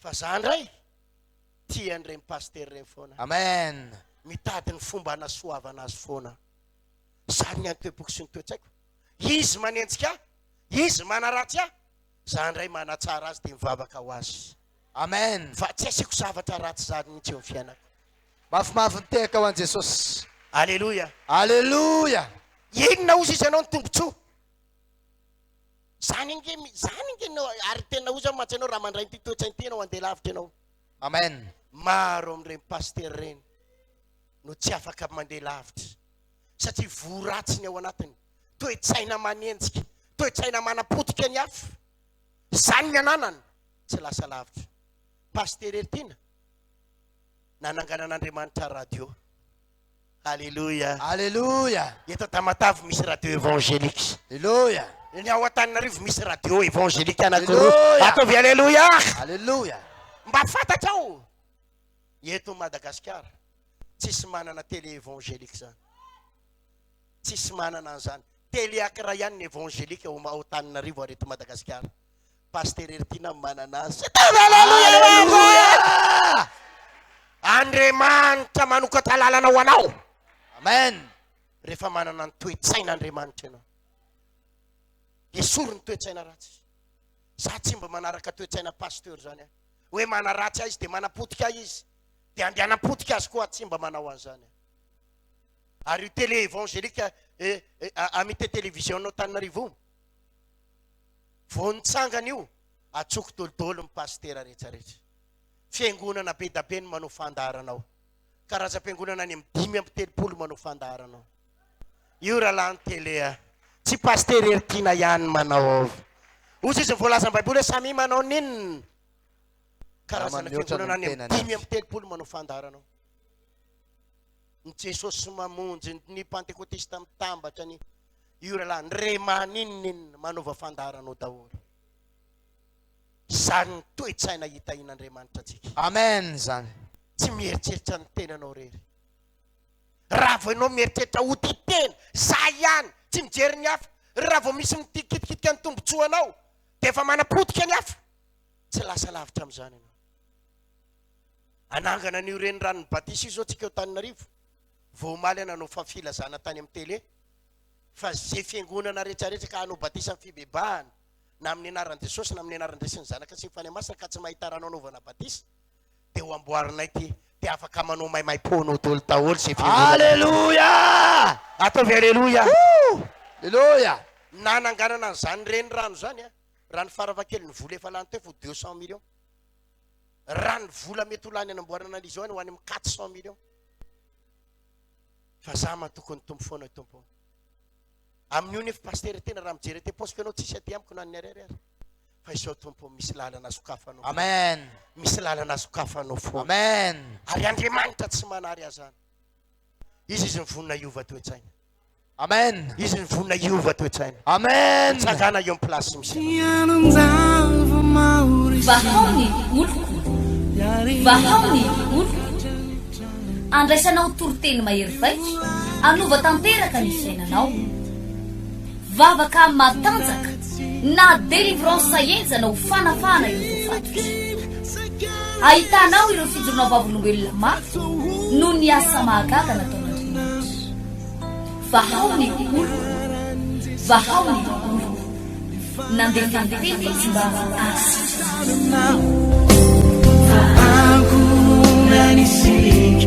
fa za ndray tia an'ireny pasitera ireny foana. Amen. Mitady ny fomba hanasoavana azy foana. Zany ny an'ny-toe-poko sy ny toe-tsaiko. Izy manenjika ahy, izy manaratsy ahy, za ndray manatsara azy dia mivavaka ho azy. Amen. Fa tsy asiako zavatra ratsy zany mihitsy eo amin'ny fiainako. Mafimafy ny tehaka ho an'i Jesosy. Aleloia. Aleloia. Inona ozy izy ianao ny tombontsoa? Zany ange, zany ange no, ary tena ozy aho mantsy ianao raha mandray ity toe-tsaina ity ianao handeha lavitra ianao. Amen. Maro amin'ireny pasitera ireny no tsy afaka mandeha lavitra satria voa ratsy ny ao anatiny, toe-tsaina manenjika, toe-tsaina manapotika ny hafa. Izany ny ananany, tsy lasa lavitra. Pasitera Heritiana, nananganan'Andriamanitra radio. Aleloia. Aleloia. Eto Tamatave misy radio évangélique. Aleloia. Ny ao Antananarivo misy radio évangélique anankiroa. Ataovy aleloia. Aleloia. Mba fantatrao eto Madagasikara tsisy manana télé évangélique zany. Tsisy manana an'izany. Télé ankiray ihany ny évangélique ao ao Antananarivo ary eto Madagasikara. Pasteur Heritiana manana azy. Aleloia! Andriamanitra manokatra lalana ho anao. Amen. Rehefa manana ny toe-tsaina Andriamanitra ianao. Esory ny toe-tsaina ratsy. Za tsy mba manaraka toe-tsaina pasteur zany aho. Hoe manaratsy ahy izy dia manapotika ahy izy. Dia andeha hanapotika azy koa tsy mba manao an'izany aho. Ary io télé évangélique eh, eh, amité télévision Antananarivo io. Vao nitsangana io, atsoko dolidoly ny pasitera rehetra rehetra. Fiangonana be da be no manao fandaharana ao. Karazam-piangonana any amin'ny 35 manao fandaharana ao. Io rahalahy ny télé a. Tsy pasitera Heritiana ihany manao ao. Hoy izy ny voalazan'ny Baiboly hoe samia manao n'inona. Karazana fiangonana any amin'ny 35 manao fandaharana ao. Ny Jesosy mamonjy, ny Pantekotista mitambatra, ny Io rahalahy, ny rema n'inon'inona, manaova fandaharana ao daholo. Izany ny toe-tsaina hitahian'Andriamanitra antsika. Amen izany. Tsy mieritreritra ny tenanao irery. Raha vao ianao mieritreritra ho tia tena, za ihany, tsy mijery ny hafa, raha vao misy mitikitikitika ny tombontsoanao, dia efa manapotika ny hafa. Tsy lasa lavitra amin'izany ianao. Hanangana an'io reniranon'ny batisa io izao tsika eo Antananarivo. Vao omaly aho nanao filazana tany amin'ny télé fa ze fiangonana rehetra rehetra ka hanao batisa amin'ny fibebahana na amin'ny anaran'i Jesosy na amin'ny anaran'ny Ray sy ny Zanaka sy ny Fanahy Masina ka tsy mahita rano anaovana batisa dia ho amboarinay ty dia afaka manao maimaimpoana ao daholo daholo ze fiangonana. Aleloia! Ataovy aleloia! Aleloia! Nananganana an'izany renirano izany raha ny farafahakeliny ny vola efa lany teo efa ho 200 millions. Raha ny vola mety ho lany anamboarana an'izy io any ho any amin'ny 400 millions. Fa za matoky ny Tompo foana Tompo ô. Amin'io nefa Pasitera tena raha mijery aty am-paosiko ianao tsisy aty amiko na ny ariary ary. Fa izao Tompo ô misy lalana sokafanao foana. Amen. Misy lalana sokafanao foana. Amen. Ary Andriamanitra tsy manary ahy zany. Izy izy mivonona hiova toe-tsaina. Amen. Izy nivonona hiova toe-tsaina. Amen. Mitsangàna eo amin'ny place misy anao. Vahao ny oloko, vahao ny oloko. Andraisanao toriteny mahery vaika hanova tanteraka ny fiainanao. Vavaka matanjaka na délivrance henjana ho fanafahana ireo voafatotra. Ahitanao ireo fijoroana vavolombelona mafy noho ny asa mahagaga nataon'Andriamanitra. Vahao ny oloko, vahao ny oloko. Nandefa ny teny izy mba hahasitrana. Fa ankohonana isika.